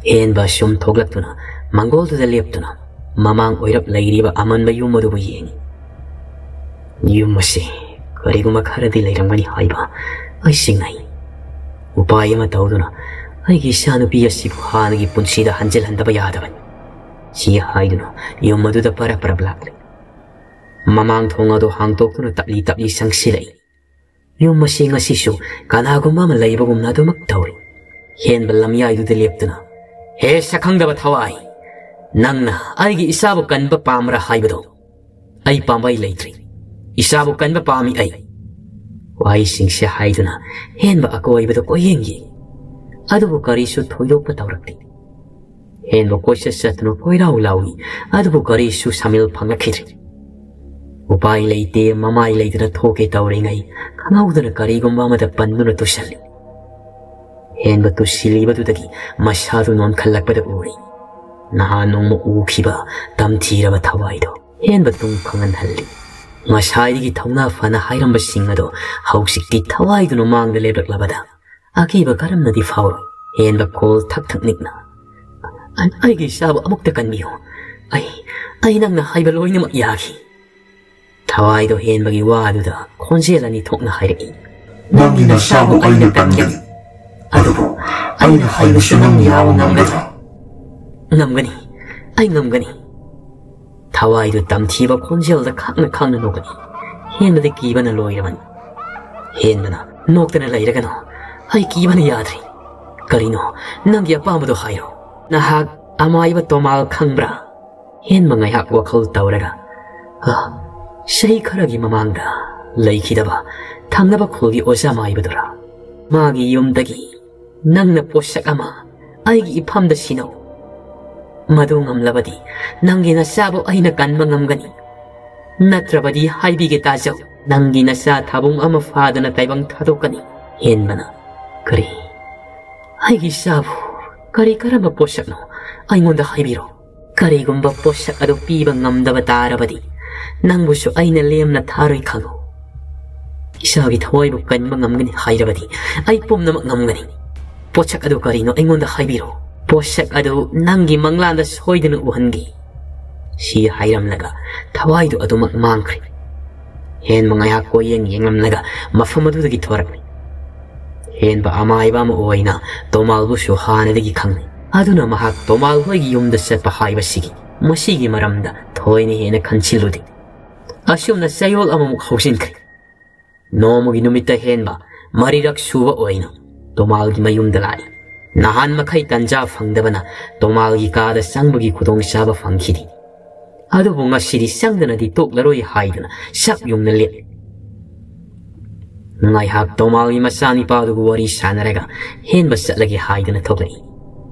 ꯍꯦꯟꯕ ꯁꯨꯝ ꯊꯣꯛꯂꯛꯇꯨꯅ ꯃꯪꯒꯣꯜꯗꯨꯗ ꯂꯦꯞꯇꯨꯅ ꯃꯃꯥꯡ ꯑꯣꯏꯔꯞ ꯂꯩꯔꯤꯕ ꯑꯃꯟꯕ ꯌꯨꯝ ꯑꯗꯨꯕꯨ ꯌꯦꯡꯏ꯫ ꯌꯨꯝ ꯑꯁꯤ ꯀꯔꯤꯒꯨꯝꯕ ꯈꯔꯗꯤ ꯂꯩꯔꯝꯒꯅꯤ ꯍꯥꯏꯕ ꯑꯩ ꯆꯤꯡꯅꯩ꯫ ꯎꯄꯥꯏ ꯑꯃ ꯇꯧꯗꯨꯅ ꯑꯩꯒꯤ ꯏꯆꯥꯅꯨꯄꯤ ꯑꯁꯤꯕꯨ ꯍꯥꯟꯅꯒꯤ ꯄꯨꯟꯁꯤꯗ ꯍꯟꯖꯤꯜꯍꯟꯗꯕ ꯌꯥꯗꯕꯅꯤ꯫ ꯁꯤ ꯍꯥꯏꯗꯨꯅ ꯌꯨꯝ ꯑꯗꯨꯗ ꯄꯔꯞ ꯄꯔꯞ ꯂꯥꯛꯂꯤ꯫ ꯃꯃꯥꯡ ꯊꯣꯡ ꯑꯗꯨ ꯍꯥꯡꯗꯣꯛꯇꯨꯅ ꯇꯞꯂꯤ ꯇꯞꯂꯤ ꯆꯪꯁꯤꯜꯂꯛꯏ꯫ ꯌꯨꯝ ꯑꯁꯤ ꯉꯁꯤꯁꯨ ꯀꯅꯥꯒꯨꯝꯕ ꯑꯃ ꯂꯩꯕꯒꯨꯝꯅ ꯑꯗꯨꯃꯛ ꯇꯧꯔꯤ꯫ ꯍꯦꯟꯕ ꯂꯝꯌꯥꯏꯗꯨꯗ ꯂꯦꯞꯇꯨꯅ, "ꯍꯦ ꯁꯛꯈꯪꯗꯕ ꯊꯋꯥꯏ, ꯅꯪꯅ ꯑꯩꯒꯤ ꯏꯆꯥꯕꯨ ꯀꯟꯕ ꯄꯥꯝꯕ꯭ꯔꯥ ꯍꯥꯏꯕꯗꯣ? ꯑꯩ ꯄꯥꯝꯕꯩ ꯂꯩꯇ꯭ꯔꯤ꯫ ꯏꯆꯥꯕꯨ ꯀꯟꯕ ꯄꯥꯝꯃꯤ ꯑꯩ"꯫ ꯋꯥꯍꯩꯁꯤꯡꯁꯦ ꯍꯥꯏꯗꯨꯅ ꯍꯦꯟꯕ ꯑꯀꯣꯏꯕꯗ ꯀꯣꯏꯌꯦꯡ ꯌꯦꯡꯏ꯫ ꯑꯗꯨꯕꯨ ꯀꯔꯤꯁꯨ ꯊꯣꯏꯗꯣꯛꯄ ꯇꯧꯔꯛꯇꯦ꯫ ꯍꯦꯟꯕ ꯀꯣꯏꯆꯠ ꯆꯠꯇꯨꯅ ꯀꯣꯏꯔꯥꯎ ꯂꯥꯎꯏ, ꯑꯗꯨꯕꯨ ꯀꯔꯤꯁꯨ ꯁꯥꯃꯤꯜ ꯐꯪꯂꯛꯈꯤꯗ꯭ꯔꯦ꯫ ꯎꯄꯥꯏ ꯂꯩꯇꯦ, ꯃꯃꯥꯏ ꯂꯩꯇꯅ ꯊꯣꯛꯀꯦ ꯇꯧꯔꯤꯉꯩ ꯈꯪꯍꯧꯗꯅ ꯀꯔꯤꯒꯨꯝꯕ ꯑꯃꯗ ꯄꯟꯗꯨꯅ ꯇꯨꯁꯜꯂꯤ꯫ ꯍꯦꯟꯕ ꯇꯨꯁꯤꯜꯂꯤꯕꯗꯨꯗꯒꯤ ꯃꯁꯥꯗꯨ ꯅꯣꯟꯈꯠꯂꯛꯄꯗ ꯎꯔꯤ꯫ ꯅꯍꯥꯟ ꯅꯣꯡꯃ ꯎꯈꯤꯕ ꯇꯝꯊꯤꯔꯕ ꯊꯋꯥꯏꯗꯣ ꯍꯦꯟꯕ ꯇꯨꯡ ꯈꯪꯍꯟꯍꯜꯂꯤ꯫ ꯉꯁꯥꯏꯗꯒꯤ ꯊꯧꯅꯥ ꯐꯅ ꯍꯥꯏꯔꯝꯕꯁꯤꯡ ꯑꯗꯣ ꯍꯧꯖꯤꯛꯇꯤ ꯊꯋꯥꯏꯗꯨꯅ ꯃꯥꯡꯗ ꯂꯦꯞꯂꯛꯂꯕꯗ ꯑꯀꯤꯕ ꯀꯔꯝꯅꯗꯤ ꯐꯥꯎꯔꯣꯏ꯫ ꯍꯦꯟꯕ ꯈꯣꯜ ꯊꯛ ꯊꯛ ꯅꯤꯛꯅ, "ꯑꯩ-, ꯑꯩꯒꯤ ꯏꯆꯥꯕꯨ ꯑꯃꯨꯛꯇ ꯀꯟꯕꯤꯌꯨ꯫ ꯑꯩ, ꯑꯩ ꯅꯪꯅ ꯍꯥꯏꯕ ꯂꯣꯏꯅꯃꯛ ꯌꯥꯈꯤ꯫" ꯊꯋꯥꯏꯗꯣ ꯍꯦꯟꯕꯒꯤ ꯋꯥꯗꯨꯗ ꯈꯣꯟꯖꯦꯜ ꯑꯅꯤ ꯊꯣꯛꯅ ꯍꯥꯏꯔꯛꯏ꯫ "ꯅꯪꯒꯤ ꯅꯁꯥꯕꯨ ꯑꯩꯅ ꯀꯟꯒꯅꯤ, ꯑꯗꯨꯕꯨ ꯑꯩꯅ ꯍꯥꯏꯕꯁꯨ ꯅꯪ ꯌꯥꯕ ꯉꯝꯒꯗ꯭ꯔꯥ?" "ꯉꯝꯒꯅꯤ, ꯑꯩ ꯉꯝꯒꯅꯤ꯫" ꯊꯋꯥꯏꯗꯨ ꯇꯝꯊꯤꯕ ꯈꯣꯟꯖꯦꯜꯗ ꯈꯥꯡꯅ ꯈꯥꯡꯅ ꯅꯣꯛꯀꯅꯤ꯫ ꯍꯦꯟꯕꯗꯤ ꯀꯤꯕꯅ ꯂꯣꯏꯔꯕꯅꯤ꯫ ꯍꯦꯟꯕꯅ, "ꯅꯣꯛꯇꯅ ꯂꯩꯔꯒꯅꯨ, ꯑꯩ ꯀꯤꯕꯅ ꯌꯥꯗ꯭ꯔꯦ꯫ ꯀꯔꯤꯅꯣ, ꯅꯪꯒꯤ ꯑꯄꯥꯝꯕꯗꯣ ꯍꯥꯏꯔꯣ꯫ ꯅꯍꯥꯛ ꯑꯃꯥꯏꯕ ꯇꯣꯃꯥꯜ ꯈꯪꯕ꯭ꯔꯥ?" ꯍꯦꯟꯕ ꯉꯥꯏꯍꯥꯛ ꯋꯥꯈꯜ ꯇꯧꯔꯒ, "ꯑ, ꯆꯍꯤ ꯈꯔꯒꯤ ꯃꯃꯥꯡꯗ ꯂꯩꯈꯤꯗꯕ ꯊꯪꯅꯕ ꯈꯨꯜꯒꯤ ꯑꯣꯖꯥ ꯃꯥꯏꯕꯗꯨꯔꯥ? ꯃꯥꯒꯤ ꯌꯨꯝꯗꯒꯤ ꯅꯪꯅ ꯄꯣꯠꯁꯛ ꯑꯃ ꯑꯩꯒꯤ ꯏꯐꯝꯗ ꯁꯤꯟꯅꯧ꯫ ꯃꯗꯨ ꯉꯝꯂꯕꯗꯤ ꯅꯪꯒꯤ ꯅꯆꯥꯕꯨ ꯑꯩꯅ ꯀꯟꯕ ꯉꯝꯒꯅꯤ꯫ ꯅꯠꯇ꯭ꯔꯕꯗꯤ ꯍꯥꯏꯕꯤꯒꯦ ꯇꯥꯖꯧ, ꯅꯪꯒꯤ ꯅꯆꯥ ꯊꯥꯕꯨꯡ ꯑꯃ ꯐꯥꯗꯅ ꯇꯥꯏꯕꯪ ꯊꯥꯗꯣꯛꯀꯅꯤ꯫" ꯍꯦꯟꯕꯅ, "ꯀꯔꯤ? ꯑꯩꯒꯤ ꯏꯆꯥꯕꯨ ꯀꯔꯤ ꯀꯔꯝꯕ ꯄꯣꯠꯁꯛꯅꯣ? ꯑꯩꯉꯣꯟꯗ ꯍꯥꯏꯕꯤꯔꯣ꯫ ꯀꯔꯤꯒꯨꯝꯕ ꯄꯣꯠꯁꯛ ꯑꯗꯨ ꯄꯤꯕ ꯉꯝꯗꯕ ꯇꯥꯔꯕꯗꯤ ꯅꯪꯕꯨꯁꯨ ꯑꯩꯅ ꯂꯦꯝꯅ ꯊꯥꯔꯣꯏ ꯈꯪꯉꯨ꯫ ꯏꯆꯥꯒꯤ ꯊꯋꯥꯏꯕꯨ ꯀꯟꯕ ꯉꯝꯒꯅꯤ ꯍꯥꯏꯔꯕꯗꯤ ꯑꯩ ꯄꯨꯝꯅꯃꯛ ꯉꯝꯒꯅꯤ꯫ ꯄꯣꯠꯁꯛ ꯑꯗꯨ ꯀꯔꯤꯅꯣ ꯑꯩꯉꯣꯟꯗ ꯍꯥꯏꯕꯤꯔꯣ꯫ ꯄꯣꯠꯁꯛ ꯑꯗꯨ ꯅꯪꯒꯤ ꯃꯪꯂꯥꯟꯗ ꯁꯣꯏꯗꯅ ꯎꯍꯟꯒꯦ꯫" ꯁꯤ ꯍꯥꯏꯔꯝꯂꯒ ꯊꯋꯥꯏꯗꯨ ꯑꯗꯨꯃꯛ ꯃꯥꯡꯈ꯭ꯔꯦ꯫ ꯍꯦꯟꯕ ꯉꯥꯏꯍꯥꯛ ꯀꯣꯏꯌꯦꯡ ꯌꯦꯡꯂꯝꯂꯒ ꯃꯐꯝ ꯑꯗꯨꯗꯒꯤ ꯊꯣꯔꯛꯂꯦ꯫ ꯍꯦꯟꯕ ꯑꯃꯥꯏꯕ ꯑꯃ ꯑꯣꯏꯅ ꯇꯣꯃꯥꯜꯕꯨꯁꯨ ꯍꯥꯟꯅꯗꯒꯤ ꯈꯪꯅꯩ꯫ ꯑꯗꯨꯅ ꯃꯍꯥꯛ ꯇꯣꯃꯥꯜ ꯍꯣꯏꯒꯤ ꯌꯨꯝꯗ ꯆꯠꯄ ꯍꯥꯏꯕꯁꯤꯒꯤ ꯃꯁꯤꯒꯤ ꯃꯔꯝꯗ ꯊꯣꯏꯅ ꯍꯦꯟꯅ ꯈꯟꯁꯤꯜꯂꯨꯗꯦ꯫ ꯑꯁꯨꯝꯅ ꯆꯌꯣꯜ ꯑꯃꯃꯨꯛ ꯍꯧꯖꯤꯟꯈ꯭ꯔꯦ꯫ ꯅꯣꯡꯃꯒꯤ ꯅꯨꯃꯤꯠꯇ ꯍꯦꯟꯕ ꯃꯔꯤꯔꯛ ꯁꯨꯕ ꯑꯣꯏꯅ ꯇꯣꯃꯥꯜꯒꯤ ꯃꯌꯨꯝꯗ ꯂꯥꯛꯏ꯫ ꯅꯍꯥꯟ ꯃꯈꯩ ꯇꯟꯖꯥ ꯐꯪꯗꯕꯅ ꯇꯣꯃꯥꯜꯒꯤ ꯀꯥꯗ ꯆꯪꯕꯒꯤ ꯈꯨꯗꯣꯡꯆꯥꯕ ꯐꯪꯈꯤꯗꯦ꯫ ꯑꯗꯨꯕꯨ ꯉꯁꯤꯗꯤ ꯆꯪꯗꯅꯗꯤ ꯇꯣꯛꯂꯔꯣꯏ ꯍꯥꯏꯗꯨꯅ ꯆꯞ ꯌꯨꯡꯅ ꯂꯦꯞꯂꯤ꯫ ꯉꯥꯏꯍꯥꯛ ꯇꯣꯃꯥꯜꯒꯤ ꯃꯆꯥꯅꯤꯄꯥꯗꯨꯒ ꯋꯥꯔꯤ ꯁꯥꯟꯅꯔꯒ ꯍꯦꯟꯕ ꯆꯠꯂꯒꯦ ꯍꯥꯏꯗꯨꯅ ꯊꯣꯛꯂꯛꯏ꯫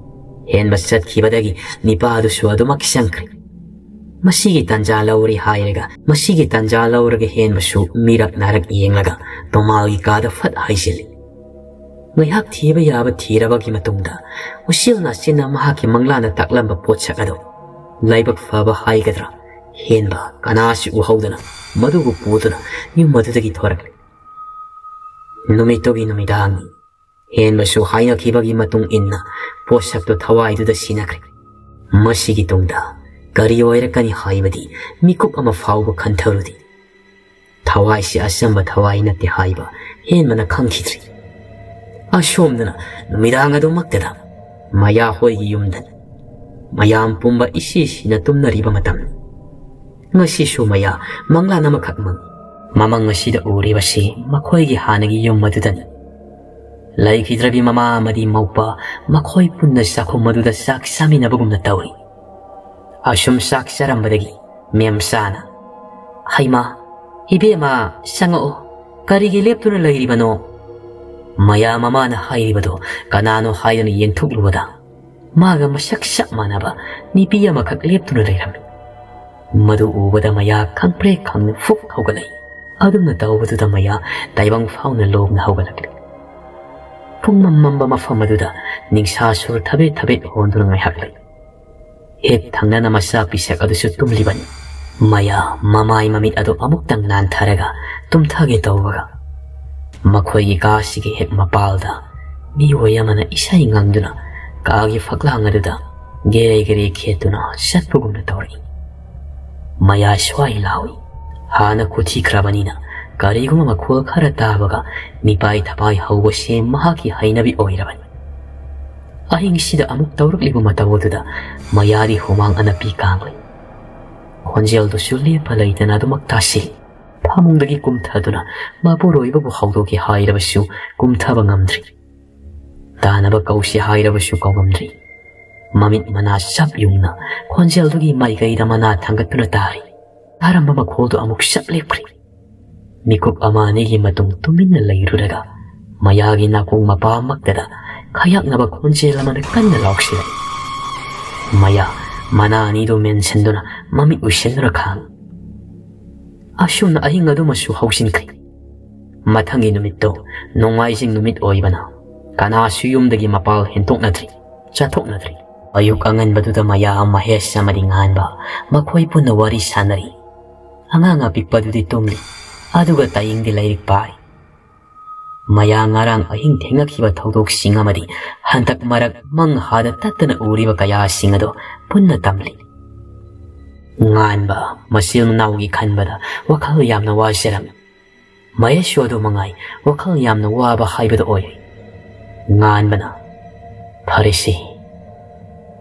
ꯍꯦꯟꯕ ꯆꯠꯈꯤꯕꯗꯒꯤ ꯅꯤꯄꯥꯗꯨꯁꯨ ꯑꯗꯨꯃꯛ ꯆꯪꯈ꯭ꯔꯦ꯫ ꯃꯁꯤꯒꯤ ꯇꯟꯖꯥ ꯂꯧꯔꯦ ꯍꯥꯏꯔꯒ, ꯃꯁꯤꯒꯤ ꯇꯟꯖꯥ ꯂꯧꯔꯒ ꯍꯦꯟꯕꯁꯨ ꯃꯤꯔꯛ ꯅꯥꯔꯛ ꯌꯦꯡꯂꯒ ꯇꯣꯃꯥꯜꯒꯤ ꯀꯥꯗ ꯐꯠ ꯍꯥꯏꯖꯤꯜꯂꯤ꯫ ꯉꯥꯏꯍꯥꯛ ꯊꯤꯕ ꯌꯥꯕ ꯊꯤꯔꯕꯒꯤ ꯃꯇꯨꯡꯗ, ꯎꯆꯦꯜ ꯅꯥꯆꯦꯜꯅ ꯃꯍꯥꯛꯀꯤ ꯃꯪꯂꯥꯟꯗ ꯇꯥꯛꯂꯝꯕ ꯄꯣꯠꯁꯛ ꯑꯗꯣ, ꯂꯥꯏꯕꯛ ꯐꯕ ꯍꯥꯏꯒꯗ꯭ꯔꯥ, ꯍꯦꯟꯕ ꯀꯅꯥꯁꯨ ꯎꯍꯧꯗꯅ ꯃꯗꯨꯕꯨ ꯄꯨꯗꯨꯅ ꯌꯨꯝ ꯑꯗꯨꯗꯒꯤ ꯊꯣꯔꯛꯂꯦ꯫ ꯅꯨꯃꯤꯠꯇꯨꯒꯤ ꯅꯨꯃꯤꯗꯥꯡꯅꯤ꯫ ꯍꯦꯟꯕꯁꯨ ꯍꯥꯏꯅꯈꯤꯕꯒꯤ ꯃꯇꯨꯡ ꯏꯟꯅ ꯄꯣꯠꯁꯛꯇꯨ ꯊꯋꯥꯏꯗꯨꯗ ꯁꯤꯟꯅꯈ꯭ꯔꯦ꯫ ꯃꯁꯤꯒꯤ ꯇꯨꯡꯗ ꯀꯔꯤ ꯑꯣꯏꯔꯛꯀꯅꯤ ꯍꯥꯏꯕꯗꯤ ꯃꯤꯀꯨꯞ ꯑꯃ ꯐꯥꯎꯕ ꯈꯟꯊꯔꯨꯗꯦ꯫ ꯊꯋꯥꯏꯁꯤ ꯑꯆꯝꯕ ꯊꯋꯥꯏ ꯅꯠꯇꯦ ꯍꯥꯏꯕ ꯍꯦꯟꯕꯅ ꯈꯪꯈꯤꯗ꯭ꯔꯤ꯫ ꯑꯁꯣꯝꯗꯅ ꯅꯨꯃꯤꯗꯥꯡ ꯑꯗꯨꯃꯛꯇꯗ ꯃꯌꯥ ꯍꯣꯏꯒꯤ ꯌꯨꯝꯗ ꯃꯌꯥꯝ ꯄꯨꯝꯕ ꯏꯁꯤ ꯁꯤꯅ ꯇꯨꯝꯅꯔꯤꯕ ꯃꯇꯝꯅꯤ꯫ ꯉꯁꯤꯁꯨ ꯃꯌꯥ ꯃꯪꯂꯥꯟ ꯑꯃꯈꯛ ꯃꯪꯏ꯫ ꯃꯃꯪ ꯑꯁꯤꯗ ꯎꯔꯤꯕꯁꯤ ꯃꯈꯣꯏꯒꯤ ꯍꯥꯟꯅꯒꯤ ꯌꯨꯝ ꯑꯗꯨꯗꯅꯤ꯫ ꯂꯩꯈꯤꯗ꯭ꯔꯕꯤ ꯃꯃꯥ ꯑꯃꯗꯤ ꯃꯧꯄꯥ ꯃꯈꯣꯏ ꯄꯨꯟꯅ ꯆꯥꯛꯈꯨꯝ ꯑꯗꯨꯗ ꯆꯥꯛ ꯆꯥꯃꯤꯟꯅꯕꯒꯨꯝꯅ ꯇꯧꯔꯤ꯫ ꯑꯁꯨꯝ ꯆꯥꯛ ꯆꯥꯔꯝꯕꯗꯒꯤ ꯃꯦꯝꯆꯥꯅ, "ꯍꯩꯃꯥ, ꯏꯕꯦꯝꯃ, ꯆꯪꯉꯛꯑꯣ, ꯀꯔꯤꯒꯤ ꯂꯦꯞꯇꯨꯅ ꯂꯩꯔꯤꯕꯅꯣ?" ꯃꯌꯥ ꯃꯃꯥꯅ ꯍꯥꯏꯔꯤꯕꯗꯣ ꯀꯅꯥꯅꯣ ꯍꯥꯏꯗꯨꯅ ꯌꯦꯡꯊꯣꯛꯂꯨꯕꯗ, ꯃꯥꯒ ꯃꯁꯛ ꯆꯞ ꯃꯥꯟꯅꯕ ꯅꯨꯄꯤ ꯑꯃꯈꯛ ꯂꯦꯞꯇꯨꯅ ꯂꯩꯔꯝꯃꯤ꯫ ꯃꯗꯨ ꯎꯕꯗ ꯃꯌꯥ ꯈꯪꯄ꯭ꯔꯦꯛ ꯈꯪꯅ ꯐꯨꯛ ꯍꯧꯒꯠꯂꯛꯏ꯫ ꯑꯗꯨꯝꯅ ꯇꯧꯕꯗꯨꯗ ꯃꯌꯥ ꯇꯥꯏꯕꯪ ꯐꯥꯎꯅ ꯂꯣꯡꯅ ꯍꯧꯒꯠꯂꯛꯂꯤ꯫ ꯄꯨꯡꯃꯝ ꯃꯝꯕ ꯃꯐꯝ ꯑꯗꯨꯗ ꯅꯤꯡꯁꯥ ꯁꯨꯔ ꯊꯕꯦꯠ ꯊꯕꯦꯠ ꯍꯣꯟꯗꯨꯅ ꯉꯥꯏꯍꯥꯛ ꯂꯩ꯫ ꯍꯦꯛ ꯊꯪꯅꯅ ꯃꯆꯥ ꯄꯤꯁꯛ ꯑꯗꯨꯁꯨ ꯇꯨꯝꯂꯤꯕꯅꯤ꯫ ꯃꯌꯥ ꯃꯃꯥꯏ ꯃꯃꯤꯠ ꯑꯗꯨ ꯑꯃꯨꯛꯇꯪ ꯅꯥꯟꯊꯔꯒ ꯇꯨꯝꯊꯒꯦ ꯇꯧꯕꯒ, ꯃꯈꯣꯏꯒꯤ ꯀꯥꯁꯤꯒꯤ ꯍꯦꯛ ꯃꯄꯥꯜꯗ ꯃꯤꯑꯣꯏ ꯑꯃꯅ ꯏꯁꯩ ꯉꯪꯗꯨꯅ ꯀꯥꯒꯤ ꯐꯛꯂꯥꯡ ꯑꯗꯨꯗ ꯒꯦꯔꯦ ꯒꯦꯔꯦ ꯈꯦꯠꯇꯨꯅ ꯆꯠꯄꯒꯨꯝꯅ ꯇꯧꯔꯛꯏ꯫ ꯃꯌꯥ ꯁ꯭ꯋꯥꯏ ꯂꯥꯎꯏ꯫ ꯍꯥꯟꯅ ꯈꯨꯊꯤꯈ꯭ꯔꯕꯅꯤꯅ ꯀꯔꯤꯒꯨꯝꯕ ꯃꯈꯣꯜ ꯈꯔ ꯇꯥꯕꯒ ꯃꯤꯄꯥꯏ ꯊꯄꯥꯏ ꯍꯧꯕꯁꯤ ꯃꯍꯥꯛꯀꯤ ꯍꯩꯅꯕꯤ ꯑꯣꯏꯔꯕꯅꯤ꯫ ꯑꯍꯤꯡꯁꯤꯗ ꯑꯃꯨꯛ ꯇꯧꯔꯛꯂꯤꯕ ꯃꯇꯧ ꯑꯗꯨꯗ ꯃꯌꯥꯗꯤ ꯍꯨꯃꯥꯡ ꯑꯅꯞꯄꯤ ꯀꯥꯡꯂꯤ꯫ ꯈꯣꯟꯖꯦꯜꯗꯨꯁꯨ ꯂꯦꯞꯄ ꯂꯩꯇꯅ ꯑꯗꯨꯃꯛ ꯇꯥꯁꯤꯜꯂꯤ꯫ ꯐꯃꯨꯡꯗꯒꯤ ꯀꯨꯝꯊꯗꯨꯅ ꯃꯄꯨꯔꯣꯏꯕꯕꯨ ꯍꯧꯗꯣꯛꯀꯦ ꯍꯥꯏꯔꯕꯁꯨ ꯀꯨꯝꯊꯕ ꯉꯝꯗ꯭ꯔꯤ꯫ ꯇꯥꯅꯕ ꯀꯧꯁꯤ ꯍꯥꯏꯔꯕꯁꯨ ꯀꯧꯉꯝꯗ꯭ꯔꯤ꯫ ꯃꯃꯤꯠ ꯃꯅꯥ ꯆꯞ ꯌꯨꯡꯅ ꯈꯣꯟꯖꯦꯜꯗꯨꯒꯤ ꯃꯥꯏꯀꯩꯗ ꯃꯅꯥ ꯊꯥꯡꯒꯠꯇꯨꯅ ꯇꯥꯔꯤ꯫ ꯇꯥꯔꯝꯕ ꯃꯈꯣꯜꯗꯨ ꯑꯃꯨꯛ ꯆꯞ ꯂꯦꯞꯈ꯭ꯔꯤ꯫ ꯃꯤꯀꯨꯞ ꯑꯃ ꯑꯅꯤꯒꯤ ꯃꯇꯨꯡ ꯇꯨꯃꯤꯟꯅ ꯂꯩꯔꯨꯔꯒ ꯃꯌꯥꯒꯤ ꯅꯥꯀꯣꯡ ꯃꯄꯥꯃꯛꯇꯗ ꯈꯌꯥꯛꯅꯕ ꯈꯣꯟꯖꯦꯜ ꯑꯃꯅ ꯀꯟꯅ ꯂꯥꯎꯁꯤꯜꯂꯛꯏ꯫ ꯃꯌꯥ ꯃꯅꯥ ꯑꯅꯤꯗꯨ ꯃꯦꯟꯁꯤꯟꯗꯨꯅ ꯃꯃꯤꯠ ꯎꯏꯁꯤꯟꯗꯨꯅ ꯈꯥꯡꯏ꯫ ꯑꯁꯨꯝꯅ ꯑꯍꯤꯡ ꯑꯗꯨꯃꯁꯨ ꯍꯧꯖꯤꯟꯈ꯭ꯔꯦ꯫ ꯃꯊꯪꯒꯤ ꯅꯨꯃꯤꯠꯇꯨ ꯅꯣꯡꯃꯥꯏꯖꯤꯡ ꯅꯨꯃꯤꯠ ꯑꯣꯏꯕꯅ ꯀꯅꯥꯁꯨ ꯌꯨꯝꯗꯒꯤ ꯃꯄꯥꯜ ꯍꯦꯟꯗꯣꯛꯅꯗ꯭ꯔꯤ, ꯆꯠꯊꯣꯛꯅꯗ꯭ꯔꯤ꯫ ꯑꯌꯨꯛ ꯑꯉꯟꯕꯗꯨꯗ ꯃꯌꯥ, ꯃꯍꯦꯁ ꯑꯃꯗꯤ ꯉꯥꯟꯕ ꯃꯈꯣꯏ ꯄꯨꯟꯅ ꯋꯥꯔꯤ ꯁꯥꯟꯅꯔꯤ꯫ ꯑꯉꯥꯡ ꯑꯄꯤꯛꯄꯗꯨꯗꯤ ꯇꯨꯝꯂꯤ, ꯑꯗꯨꯒ ꯇꯥꯌꯤꯡꯗꯤ ꯂꯥꯏꯔꯤꯛ ꯄꯥꯔꯤ꯫ ꯃꯌꯥ ꯉꯔꯥꯡ ꯑꯍꯤꯡ ꯊꯦꯡꯅꯈꯤꯕ ꯊꯧꯗꯣꯛꯁꯤꯡ ꯑꯃꯗꯤ ꯍꯟꯗꯛ ꯃꯔꯛ ꯃꯪ ꯍꯥꯗ ꯇꯠꯇꯅ ꯎꯔꯤꯕ ꯀꯌꯥꯁꯤꯡ ꯑꯗꯨ ꯄꯨꯟꯅ ꯇꯝꯂꯤ꯫ ꯉꯥꯟꯕ ꯃꯆꯤꯜ ꯃꯅꯥꯎꯒꯤ ꯈꯟꯕꯗ ꯋꯥꯈꯜ ꯌꯥꯝꯅ ꯋꯥꯖꯔꯝꯃꯤ꯫ ꯃꯍꯦꯁꯁꯨ ꯑꯗꯨ ꯃꯉꯥꯏ, ꯋꯥꯈꯜ ꯌꯥꯝꯅ ꯋꯥꯕ ꯍꯥꯏꯕꯗꯨ ꯑꯣꯏꯔꯦ꯫ ꯉꯥꯟꯕꯅ, "ꯐꯔꯦꯁꯦ,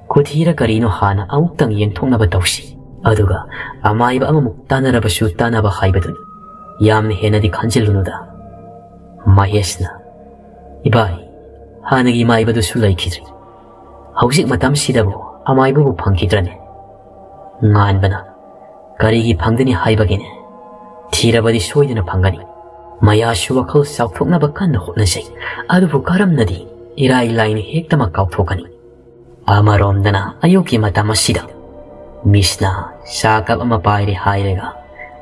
ꯈꯨꯊꯤꯔ ꯀꯔꯤꯅꯣ ꯍꯥꯟꯅ ꯑꯃꯨꯛꯇꯪ ꯌꯦꯡꯊꯣꯛꯅꯕ ꯇꯧꯁꯤ, ꯑꯗꯨꯒ ꯑꯃꯥꯏꯕ ꯑꯃꯃꯨꯛ ꯇꯥꯟꯅꯔꯕꯁꯨ ꯇꯥꯟꯅꯕ ꯍꯥꯏꯕꯗꯨꯅꯤ, ꯌꯥꯝꯅ ꯍꯦꯟꯅꯗꯤ ꯈꯟꯖꯤꯜꯂꯨꯅꯨꯗ"꯫ ꯃꯍꯦꯁꯅ, "ꯏꯕꯥꯏ, ꯍꯥꯟꯅꯒꯤ ꯃꯥꯏꯕꯗꯨꯁꯨ ꯂꯩꯈꯤꯗ꯭ꯔꯦ꯫ ꯍꯧꯖꯤꯛ ꯃꯇꯝꯁꯤꯗꯕꯨ ꯑꯃꯥꯏꯕꯕꯨ ꯐꯪꯈꯤꯗ꯭ꯔꯅꯦ?" ꯉꯥꯟꯕꯅ, "ꯀꯔꯤꯒꯤ ꯐꯪꯒꯅꯤ ꯍꯥꯏꯕꯒꯤꯅꯦ? ꯊꯤꯔꯕꯗꯤ ꯁꯣꯏꯗꯅ ꯐꯪꯒꯅꯤ꯫ ꯃꯌꯥꯁꯨ ꯋꯥꯈꯜ ꯆꯥꯎꯊꯣꯛꯅꯕ ꯀꯟꯅ ꯍꯣꯠꯅꯖꯩ, ꯑꯗꯨꯕꯨ ꯀꯔꯝꯅꯗꯤ ꯏꯔꯥꯏ ꯂꯥꯏꯅ ꯍꯦꯛꯇꯃꯛ ꯀꯥꯎꯊꯣꯛꯀꯅꯤ?" ꯑꯃꯔꯣꯝꯗꯅ ꯑꯌꯨꯛꯀꯤ ꯃꯇꯝ ꯑꯁꯤꯗ ꯃꯤꯁꯅ ꯆꯥ ꯀꯞ ꯑꯃ ꯄꯥꯏꯔꯦ ꯍꯥꯏꯔꯒ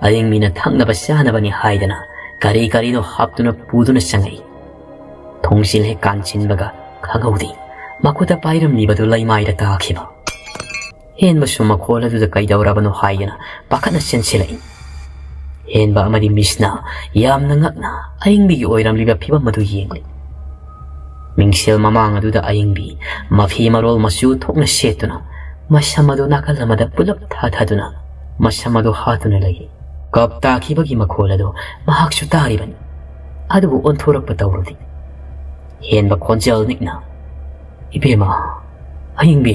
ꯑꯌꯤꯡꯕꯤꯅ ꯊꯛꯅꯕ ꯆꯥꯅꯕꯅꯤ ꯍꯥꯏꯗꯅ ꯀꯔꯤ ꯀꯔꯤꯅꯣ ꯍꯥꯞꯇꯨꯅ ꯄꯨꯗꯨꯅ ꯆꯪꯉꯛꯏ꯫ ꯊꯣꯡꯖꯤꯜ ꯍꯦꯛ ꯀꯥꯟꯁꯤꯟꯕꯒ ꯈꯪꯍꯧꯗꯦ ꯃꯈꯨꯠꯇ ꯄꯥꯏꯔꯝꯂꯤꯕꯗꯨ ꯂꯩꯃꯥꯏꯗ ꯇꯥꯈꯤꯕ꯫ ꯍꯦꯟꯕꯁꯨ ꯃꯈꯣꯜ ꯑꯗꯨꯗ ꯀꯩꯗꯧꯔꯕꯅꯣ ꯍꯥꯏꯗꯅ ꯄꯥꯈꯠꯅ ꯆꯦꯟꯁꯤꯜꯂꯛꯏ꯫ ꯍꯦꯟꯕ ꯑꯃꯗꯤ ꯃꯤꯁꯅ ꯌꯥꯝꯅ ꯉꯛꯅ ꯑꯌꯤꯡꯕꯤꯒꯤ ꯑꯣꯏꯔꯝꯂꯤꯕ ꯐꯤꯕꯝ ꯑꯗꯨ ꯌꯦꯡꯂꯤ꯫ ꯃꯤꯡꯁꯦꯜ ꯃꯃꯥꯡ ꯑꯗꯨꯗ ꯑꯌꯤꯡꯕꯤ ꯃꯐꯤ ꯃꯔꯣꯜ ꯃꯆꯨ ꯊꯣꯛꯅ ꯁꯦꯠꯇꯨꯅ ꯃꯁꯝ ꯑꯗꯨ ꯅꯥꯀꯜ ꯑꯃꯗ ꯄꯨꯂꯞ ꯊꯥꯊꯗꯨꯅ ꯃꯁꯝ ꯑꯗꯨ ꯍꯥꯠꯇꯨꯅ ꯂꯩꯔꯤ꯫ ꯀꯞ ꯇꯥꯈꯤꯕꯒꯤ ꯃꯈꯣꯜ ꯑꯗꯨ ꯃꯍꯥꯛꯁꯨ ꯇꯥꯔꯤꯕꯅꯤ, ꯑꯗꯨꯕꯨ ꯑꯣꯟꯊꯣꯔꯛꯄ ꯇꯧꯔꯨꯗꯦ꯫ ꯍꯦꯟꯕ ꯈꯣꯟꯖꯦꯜ ꯅꯤꯛꯅ, "ꯏꯕꯦꯝꯃ, ꯑꯌꯤꯡꯕꯤ!"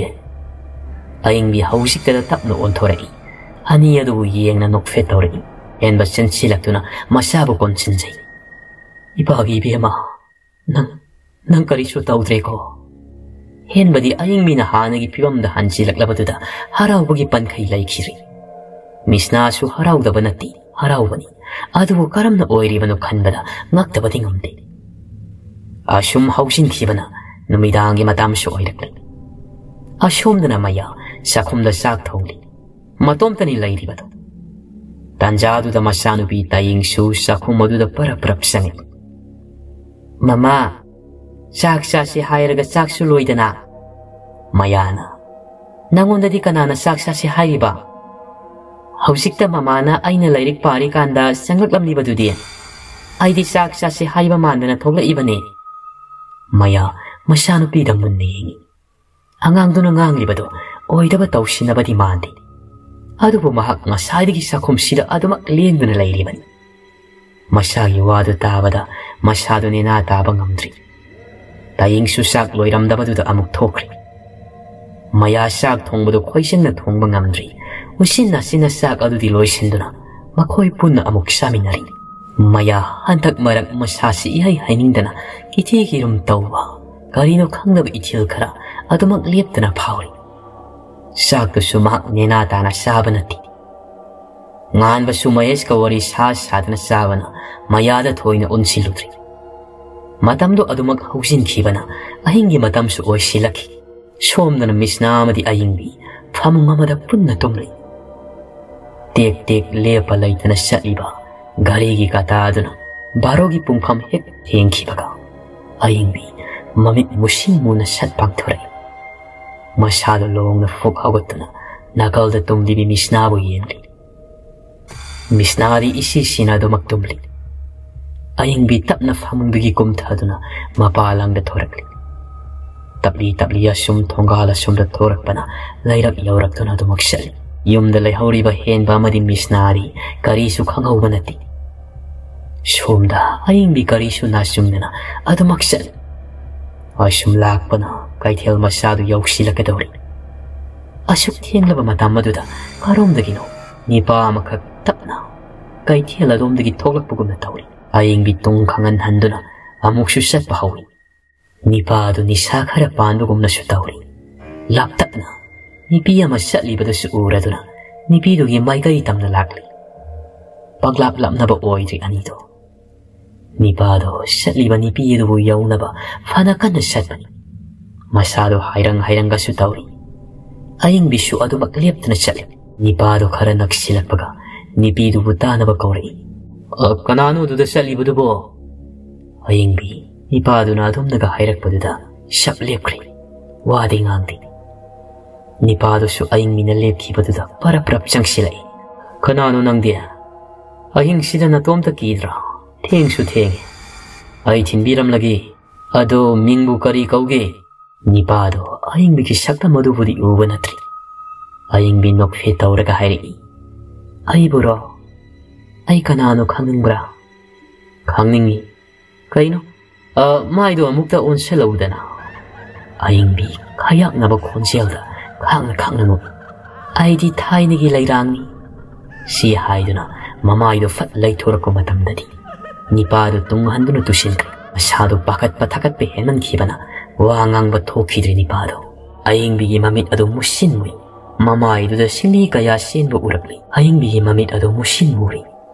ꯑꯌꯤꯡꯕꯤ ꯍꯧꯖꯤꯛꯇꯗ ꯇꯞꯅ ꯑꯣꯟꯊꯣꯔꯛꯏ꯫ ꯑꯅꯤ ꯑꯗꯨꯕꯨ ꯌꯦꯡꯅ ꯅꯣꯛꯐꯦꯠ ꯇꯧꯔꯛꯏ꯫ ꯍꯦꯟꯕ ꯆꯦꯟꯁꯤꯜꯂꯛꯇꯨꯅ ꯃꯆꯥꯕꯨ ꯀꯣꯟꯁꯤꯟꯖꯩ꯫ "ꯏꯄꯥꯒꯤ ꯏꯕꯦꯝꯃ, ꯅꯪ, ꯅꯪ ꯀꯔꯤꯁꯨ ꯇꯧꯗ꯭ꯔꯦꯀꯣ?" ꯍꯦꯟꯕꯗꯤ ꯑꯌꯤꯡꯕꯤꯅ ꯍꯥꯟꯅꯒꯤ ꯐꯤꯕꯝꯗ ꯍꯟꯖꯤꯜꯂꯛꯂꯕꯗꯨꯗ ꯍꯔꯥꯎꯕꯒꯤ ꯄꯟꯈꯩ ꯂꯩꯈꯤꯔꯤ꯫ ꯃꯤꯁꯅꯥꯁꯨ ꯍꯔꯥꯎꯗꯕ ꯅꯠꯇꯦ, ꯍꯔꯥꯎꯕꯅꯤ꯫ ꯑꯗꯨꯕꯨ ꯀꯔꯝꯅ ꯑꯣꯏꯔꯤꯕꯅꯣ ꯈꯟꯕꯗ ꯉꯛꯇꯕꯗꯤ ꯉꯝꯗꯦ꯫ ꯑꯁꯨꯝ ꯍꯧꯖꯤꯟꯈꯤꯕꯅ ꯅꯨꯃꯤꯗꯥꯡꯒꯤ ꯃꯇꯝꯁꯨ ꯑꯣꯏꯔꯛꯂꯦ꯫ ꯑꯁꯣꯝꯗꯅ ꯃꯌꯥ ꯆꯥꯛꯈꯨꯝꯗ ꯆꯥꯛ ꯊꯣꯡꯂꯤ꯫ ꯃꯇꯣꯝꯇꯅꯤ ꯂꯩꯔꯤꯕꯗꯨ꯫ ꯇꯥꯟꯖꯥꯗꯨꯗ ꯃꯆꯥꯅꯨꯄꯤ ꯇꯥꯌꯤꯡꯁꯨ ꯆꯥꯛꯈꯨꯝ ꯑꯗꯨꯗ ꯄꯔꯞ ꯄꯔꯞ ꯆꯪꯉꯛꯏ꯫ "ꯃꯃꯥ, "ꯆꯥꯛ ꯆꯥꯁꯤ ꯍꯥꯏꯔꯒ ꯆꯥꯛꯁꯨ ꯂꯣꯏꯗꯅ?" ꯃꯌꯥꯅ, "ꯅꯪꯉꯣꯟꯗꯗꯤ ꯀꯅꯥꯅ ꯆꯥꯛ ꯆꯥꯁꯤ ꯍꯥꯏꯔꯤꯕ? ꯍꯧꯖꯤꯛꯇ ꯃꯃꯥꯅ ꯑꯩꯅ ꯂꯥꯏꯔꯤꯛ ꯄꯥꯔꯤꯀꯥꯟꯗ ꯆꯪꯂꯛꯂꯝꯂꯤꯕꯗꯨꯗꯤ? ꯑꯩꯗꯤ ꯆꯥꯛ ꯆꯥꯁꯤ ꯍꯥꯏꯕ ꯃꯥꯟꯗꯅ ꯊꯣꯛꯂꯛꯏꯕꯅꯤ꯫" ꯃꯌꯥ ꯃꯆꯥꯅꯨꯄꯤꯗ ꯃꯨꯟꯅ ꯌꯦꯡꯏ꯫ ꯑꯉꯥꯡꯗꯨꯅ ꯉꯥꯡꯂꯤꯕꯗꯨ ꯑꯣꯏꯗꯕ ꯇꯧꯁꯤꯟꯅꯕꯗꯤ ꯃꯥꯟꯗꯦ꯫ ꯑꯗꯨꯕꯨ ꯃꯍꯥꯛ ꯉꯁꯥꯏꯗꯒꯤ ꯆꯥꯛꯈꯨꯝꯁꯤꯗ ꯑꯗꯨꯃꯛ ꯂꯦꯡꯗꯨꯅ ꯂꯩꯔꯤꯕꯅꯤ꯫ ꯃꯁꯥꯒꯤ ꯋꯥꯗꯨ ꯇꯥꯕꯗ ꯃꯁꯥꯗꯨ ꯅꯦꯅꯥ ꯇꯥꯕ ꯉꯝꯗ꯭ꯔꯤ꯫ ꯇꯥꯌꯦꯡꯁꯨ ꯆꯥꯛ ꯂꯣꯏꯔꯝꯗꯕꯗꯨꯗ ꯑꯃꯨꯛ ꯊꯣꯛꯈ꯭ꯔꯦ꯫ ꯃꯌꯥ ꯆꯥꯛ ꯊꯣꯡꯕꯗꯨ ꯈꯣꯏꯁꯪꯅ ꯊꯣꯡꯕ ꯉꯝꯗ꯭ꯔꯤ꯫ ꯎꯆꯤꯟ ꯅꯥꯆꯤꯟꯅ ꯆꯥꯛ ꯑꯗꯨꯗꯤ ꯂꯣꯏꯁꯤꯟꯗꯨꯅ ꯃꯈꯣꯏ ꯄꯨꯟꯅ ꯑꯃꯨꯛ ꯆꯥꯃꯤꯟꯅꯔꯤ꯫ ꯃꯌꯥ ꯍꯟꯗꯛ ꯃꯔꯛ ꯃꯁꯥꯁꯤ ꯏꯍꯩ ꯍꯩꯅꯤꯡꯗꯅ ꯀꯤꯊꯤ ꯀꯤꯔꯨꯝ ꯇꯧꯕ, ꯀꯔꯤꯅꯣ ꯈꯪꯗꯕ ꯏꯊꯤꯜ ꯈꯔ ꯑꯗꯨꯃꯛ ꯂꯦꯞꯇꯅ ꯐꯥꯎꯔꯤ꯫ ꯆꯥꯛꯇꯨꯁꯨ ꯃꯍꯥꯛ ꯅꯦꯅꯥ ꯇꯥꯅ ꯆꯥꯕ ꯅꯠꯇꯦ꯫ ꯉꯥꯟꯕꯁꯨ ꯃꯍꯦꯁꯀ ꯋꯥꯔꯤ ꯁꯥ ꯁꯥꯗꯅ ꯆꯥꯕꯅ ꯃꯌꯥꯗ ꯊꯣꯏꯅ ꯑꯣꯟꯁꯤꯜꯂꯨꯗ꯭ꯔꯤ꯫ ꯃꯇꯝꯗꯨ ꯑꯗꯨꯃꯛ ꯍꯧꯖꯤꯟꯈꯤꯕꯅ ꯑꯍꯤꯡꯒꯤ ꯃꯇꯝꯁꯨ ꯑꯣꯏꯁꯤꯜꯂꯛꯈꯤ꯫ ꯁꯣꯝꯗꯅ ꯃꯤꯁꯅꯥ ꯑꯃꯗꯤ ꯑꯌꯤꯡꯕꯤ ꯐꯃꯨꯡ ꯑꯃꯗ ꯄꯨꯟꯅ ꯇꯨꯝꯂꯤ꯫ ꯇꯦꯛ ꯇꯦꯛ ꯂꯦꯞꯄ ꯂꯩꯇꯅ ꯆꯠꯂꯤꯕ ꯘꯔꯤꯒꯤ ꯀꯥꯇꯥ ꯑꯗꯨꯅ ꯕꯥꯔꯣꯒꯤ ꯄꯨꯡꯐꯝ ꯍꯦꯛ ꯊꯦꯡꯈꯤꯕꯒ ꯑꯌꯤꯡꯕꯤ ꯃꯃꯤꯠ ꯃꯨꯁꯤꯟ ꯃꯨꯅ ꯁꯠ ꯄꯥꯡꯊꯣꯔꯛꯏ꯫ ꯃꯁꯥꯗꯨ ꯂꯣꯡꯅ ꯐꯨꯛ ꯍꯧꯒꯠꯇꯨꯅ ꯅꯥꯀꯜꯗ ꯇꯨꯝꯂꯤꯕꯤ ꯃꯤꯁꯅꯥꯕꯨ ꯌꯦꯡꯂꯤ꯫ ꯃꯤꯁꯅꯥꯗꯤ ꯏꯁꯤ ꯁꯤꯅ ꯑꯗꯨꯃꯛ ꯇꯨꯝꯂꯤ꯫ ꯑꯌꯤꯡꯕꯤ ꯇꯞꯅ ꯐꯃꯨꯡꯗꯒꯤ ꯀꯨꯝꯊꯗꯨꯅ ꯃꯄꯥꯂꯪꯗ ꯊꯣꯔꯛꯂꯤ꯫ ꯇꯞꯂꯤ ꯇꯞꯂꯤ ꯑꯁꯨꯝ ꯊꯣꯡꯒꯥꯜ ꯑꯁꯨꯝꯗ ꯊꯣꯔꯛꯄꯅ ꯂꯩꯔꯛ ꯌꯧꯔꯛꯇꯨꯅ ꯑꯗꯨꯃꯛ ꯆꯠꯂꯤ꯫ ꯌꯨꯝꯗ ꯂꯩꯍꯧꯔꯤꯕ ꯍꯦꯟꯕ ꯑꯃꯗꯤ ꯃꯤꯁꯅꯥꯗꯤ ꯀꯔꯤꯁꯨ ꯈꯪꯍꯧꯕ ꯅꯠꯇꯦ꯫ ꯁꯣꯝꯗ ꯑꯌꯤꯡꯕꯤ ꯀꯔꯤꯁꯨ ꯅꯥꯆꯨꯝꯗꯅ ꯑꯗꯨꯃꯛ ꯆꯠꯂꯤ꯫ ꯑꯁꯨꯝ ꯂꯥꯛꯄꯅ ꯀꯩꯊꯦꯜ ꯃꯆꯥꯗꯨ ꯌꯧꯁꯤꯜꯂꯛꯀꯗꯧꯔꯤ꯫ ꯑꯁꯨꯛ ꯊꯦꯡꯂꯕ ꯃꯇꯝ ꯑꯗꯨꯗ ꯀꯔꯣꯝꯗꯒꯤꯅꯣ ꯅꯤꯄꯥ ꯑꯃꯈꯛ ꯇꯞꯅ ꯀꯩꯊꯦꯜ ꯑꯗꯣꯝꯗꯒꯤ ꯊꯣꯛꯂꯛꯄꯒꯨꯝꯅ ꯇꯧꯔꯤ꯫ ꯑꯌꯤꯡꯕꯤ ꯇꯨꯡ ꯈꯪꯍꯟ ꯍꯟꯗꯨꯅ ꯑꯃꯨꯛꯁꯨ ꯆꯠꯄ ꯍꯧꯏ꯫ ꯅꯤꯄꯥ ꯑꯗꯨ ꯅꯤꯁꯥ ꯈꯔ ꯄꯥꯟꯕꯒꯨꯝꯅꯁꯨ ꯇꯧꯔꯤ꯫ ꯂꯥꯞꯇꯛꯅ ꯅꯤꯄꯤ ꯑꯃ ꯆꯠꯂꯤꯕꯗꯨꯁꯨ ꯎꯔꯗꯨꯅ ꯅꯤꯄꯤꯗꯨꯒꯤ ꯃꯥꯏꯀꯩ ꯇꯝꯅ ꯂꯥꯛꯂꯤ꯫ ꯄꯥꯛꯂꯥꯞ ꯂꯥꯞꯅꯕ ꯑꯣꯏꯗ꯭ꯔꯤ ꯑꯅꯤꯗꯣ꯫ ꯅꯤꯄꯥꯗꯣ ꯆꯠꯂꯤꯕ ꯅꯤꯄꯤ ꯑꯗꯨꯕꯨ ꯌꯧꯅꯕ ꯐꯅ ꯀꯟꯅ ꯆꯠꯄꯅꯤ꯫ ꯃꯁꯥꯗꯣ ꯍꯥꯏꯔꯪ ꯍꯥꯏꯔꯪꯒꯁꯨ ꯇꯧꯔꯤ꯫ ꯑꯌꯤꯡꯕꯤꯁꯨ ꯑꯗꯨꯃꯛ ꯂꯦꯞꯇꯅ ꯆꯠꯂꯤ꯫ ꯅꯤꯄꯥꯗꯣ ꯈꯔ ꯅꯛꯁꯤꯜꯂꯛꯄꯒ ꯅꯤꯄꯤꯗꯨꯕꯨ ꯇꯥꯅꯕ ꯀꯧꯔꯛꯏ꯫ "ꯑ, ꯀꯅꯥꯅꯣ ꯑꯗꯨꯗ ꯆꯠꯂꯤꯕꯗꯨꯕꯣ?" ꯑꯌꯤꯡꯕꯤ ꯅꯤꯄꯥꯗꯨꯅ ꯑꯗꯨꯝꯅꯒ ꯍꯥꯏꯔꯛꯄꯗꯨꯗ ꯁꯞ ꯂꯦꯞꯈ꯭ꯔꯦ꯫ ꯋꯥꯗꯤ ꯉꯥꯡꯗꯦ꯫ ꯅꯤꯄꯥꯗꯨꯁꯨ ꯑꯏꯪꯕꯤꯅ ꯂꯦꯞꯈꯤꯕꯗꯨꯗ ꯄꯔꯞ ꯄꯔꯞ ꯆꯪꯁꯤꯜꯂꯛꯏ꯫ "ꯀꯅꯥꯅꯣ ꯅꯪꯗꯤ? ꯑꯍꯤꯡꯁꯤꯗ ꯅꯇꯣꯝꯇ ꯀꯤꯗ꯭ꯔꯥ? ꯊꯦꯡꯁꯨ ꯊꯦꯡꯉꯦ꯫ ꯑꯩ ꯊꯤꯟꯕꯤꯔꯝꯂꯒꯦ꯫ ꯑꯗꯣ ꯃꯤꯡꯕꯨ ꯀꯔꯤ ꯀꯧꯒꯦ?" ꯅꯤꯄꯥꯗꯣ ꯑꯏꯪꯕꯤꯒꯤ ꯁꯛꯇꯝ ꯑꯗꯨꯕꯨꯗꯤ ꯎꯕ ꯅꯠꯇ꯭ꯔꯤ꯫ ꯑꯏꯪꯕꯤ ꯅꯣꯛꯐꯦ ꯇꯧꯔꯒ ꯍꯥꯏꯔꯛꯏ, "ꯑꯩꯕꯨꯔꯣ? ꯑꯩ ꯀꯅꯥꯅꯣ ꯈꯪꯅꯤꯡꯕ꯭ꯔꯥ?" "ꯈꯪꯅꯤꯡꯉꯤ꯫ ꯀꯩꯅꯣ? ꯑ, ꯃꯥꯏꯗꯣ ꯑꯃꯨꯛꯇ ꯑꯣꯟꯁꯤꯜꯂꯛꯎꯗꯅ꯫" ꯑꯏꯪꯕꯤ ꯈꯌꯥꯛꯅꯕ ꯈꯣꯟꯖꯦꯜꯗ ꯈꯥꯛꯅ ꯈꯥꯛꯅ ꯅꯣꯛꯏ꯫ "ꯑꯩꯗꯤ ꯊꯥꯏꯅꯒꯤ ꯂꯩꯔꯥꯡꯅꯤ꯫" ꯁꯤ ꯍꯥꯏꯗꯨꯅ ꯃꯃꯥꯏꯗꯣ ꯐꯠ ꯂꯩꯊꯣꯔꯛꯄ ꯃꯇꯝꯗꯗꯤ ꯅꯤꯄꯥꯗꯣ ꯇꯨꯡ ꯍꯟꯗꯨꯅ ꯇꯨꯁꯤꯟꯈ꯭ꯔꯦ꯫ ꯃꯁꯥꯗꯣ ꯄꯥꯈꯠꯄ ꯊꯥꯀꯠꯄ ꯍꯦꯟꯃꯟꯈꯤꯕꯅ ꯋꯥ ꯉꯥꯡꯕ ꯊꯣꯛꯈꯤꯗ꯭ꯔꯦ ꯅꯤꯄꯥꯗꯣ꯫ ꯑꯏꯪꯕꯤꯒꯤ ꯃꯃꯤꯠ ꯑꯗꯨ ꯃꯨꯁꯤꯟ ꯃꯨꯏ꯫ ꯃꯃꯥꯏꯗꯨꯗ ꯁꯤꯡꯂꯤ ꯀꯌꯥ ꯆꯦꯟꯕ ꯎꯔꯛꯂꯤ꯫ ꯑꯏꯪꯕꯤꯒꯤ ꯃꯃꯤꯠ ꯑꯗꯨ ꯃꯨꯁꯤꯟ ꯃꯨꯔꯤ꯫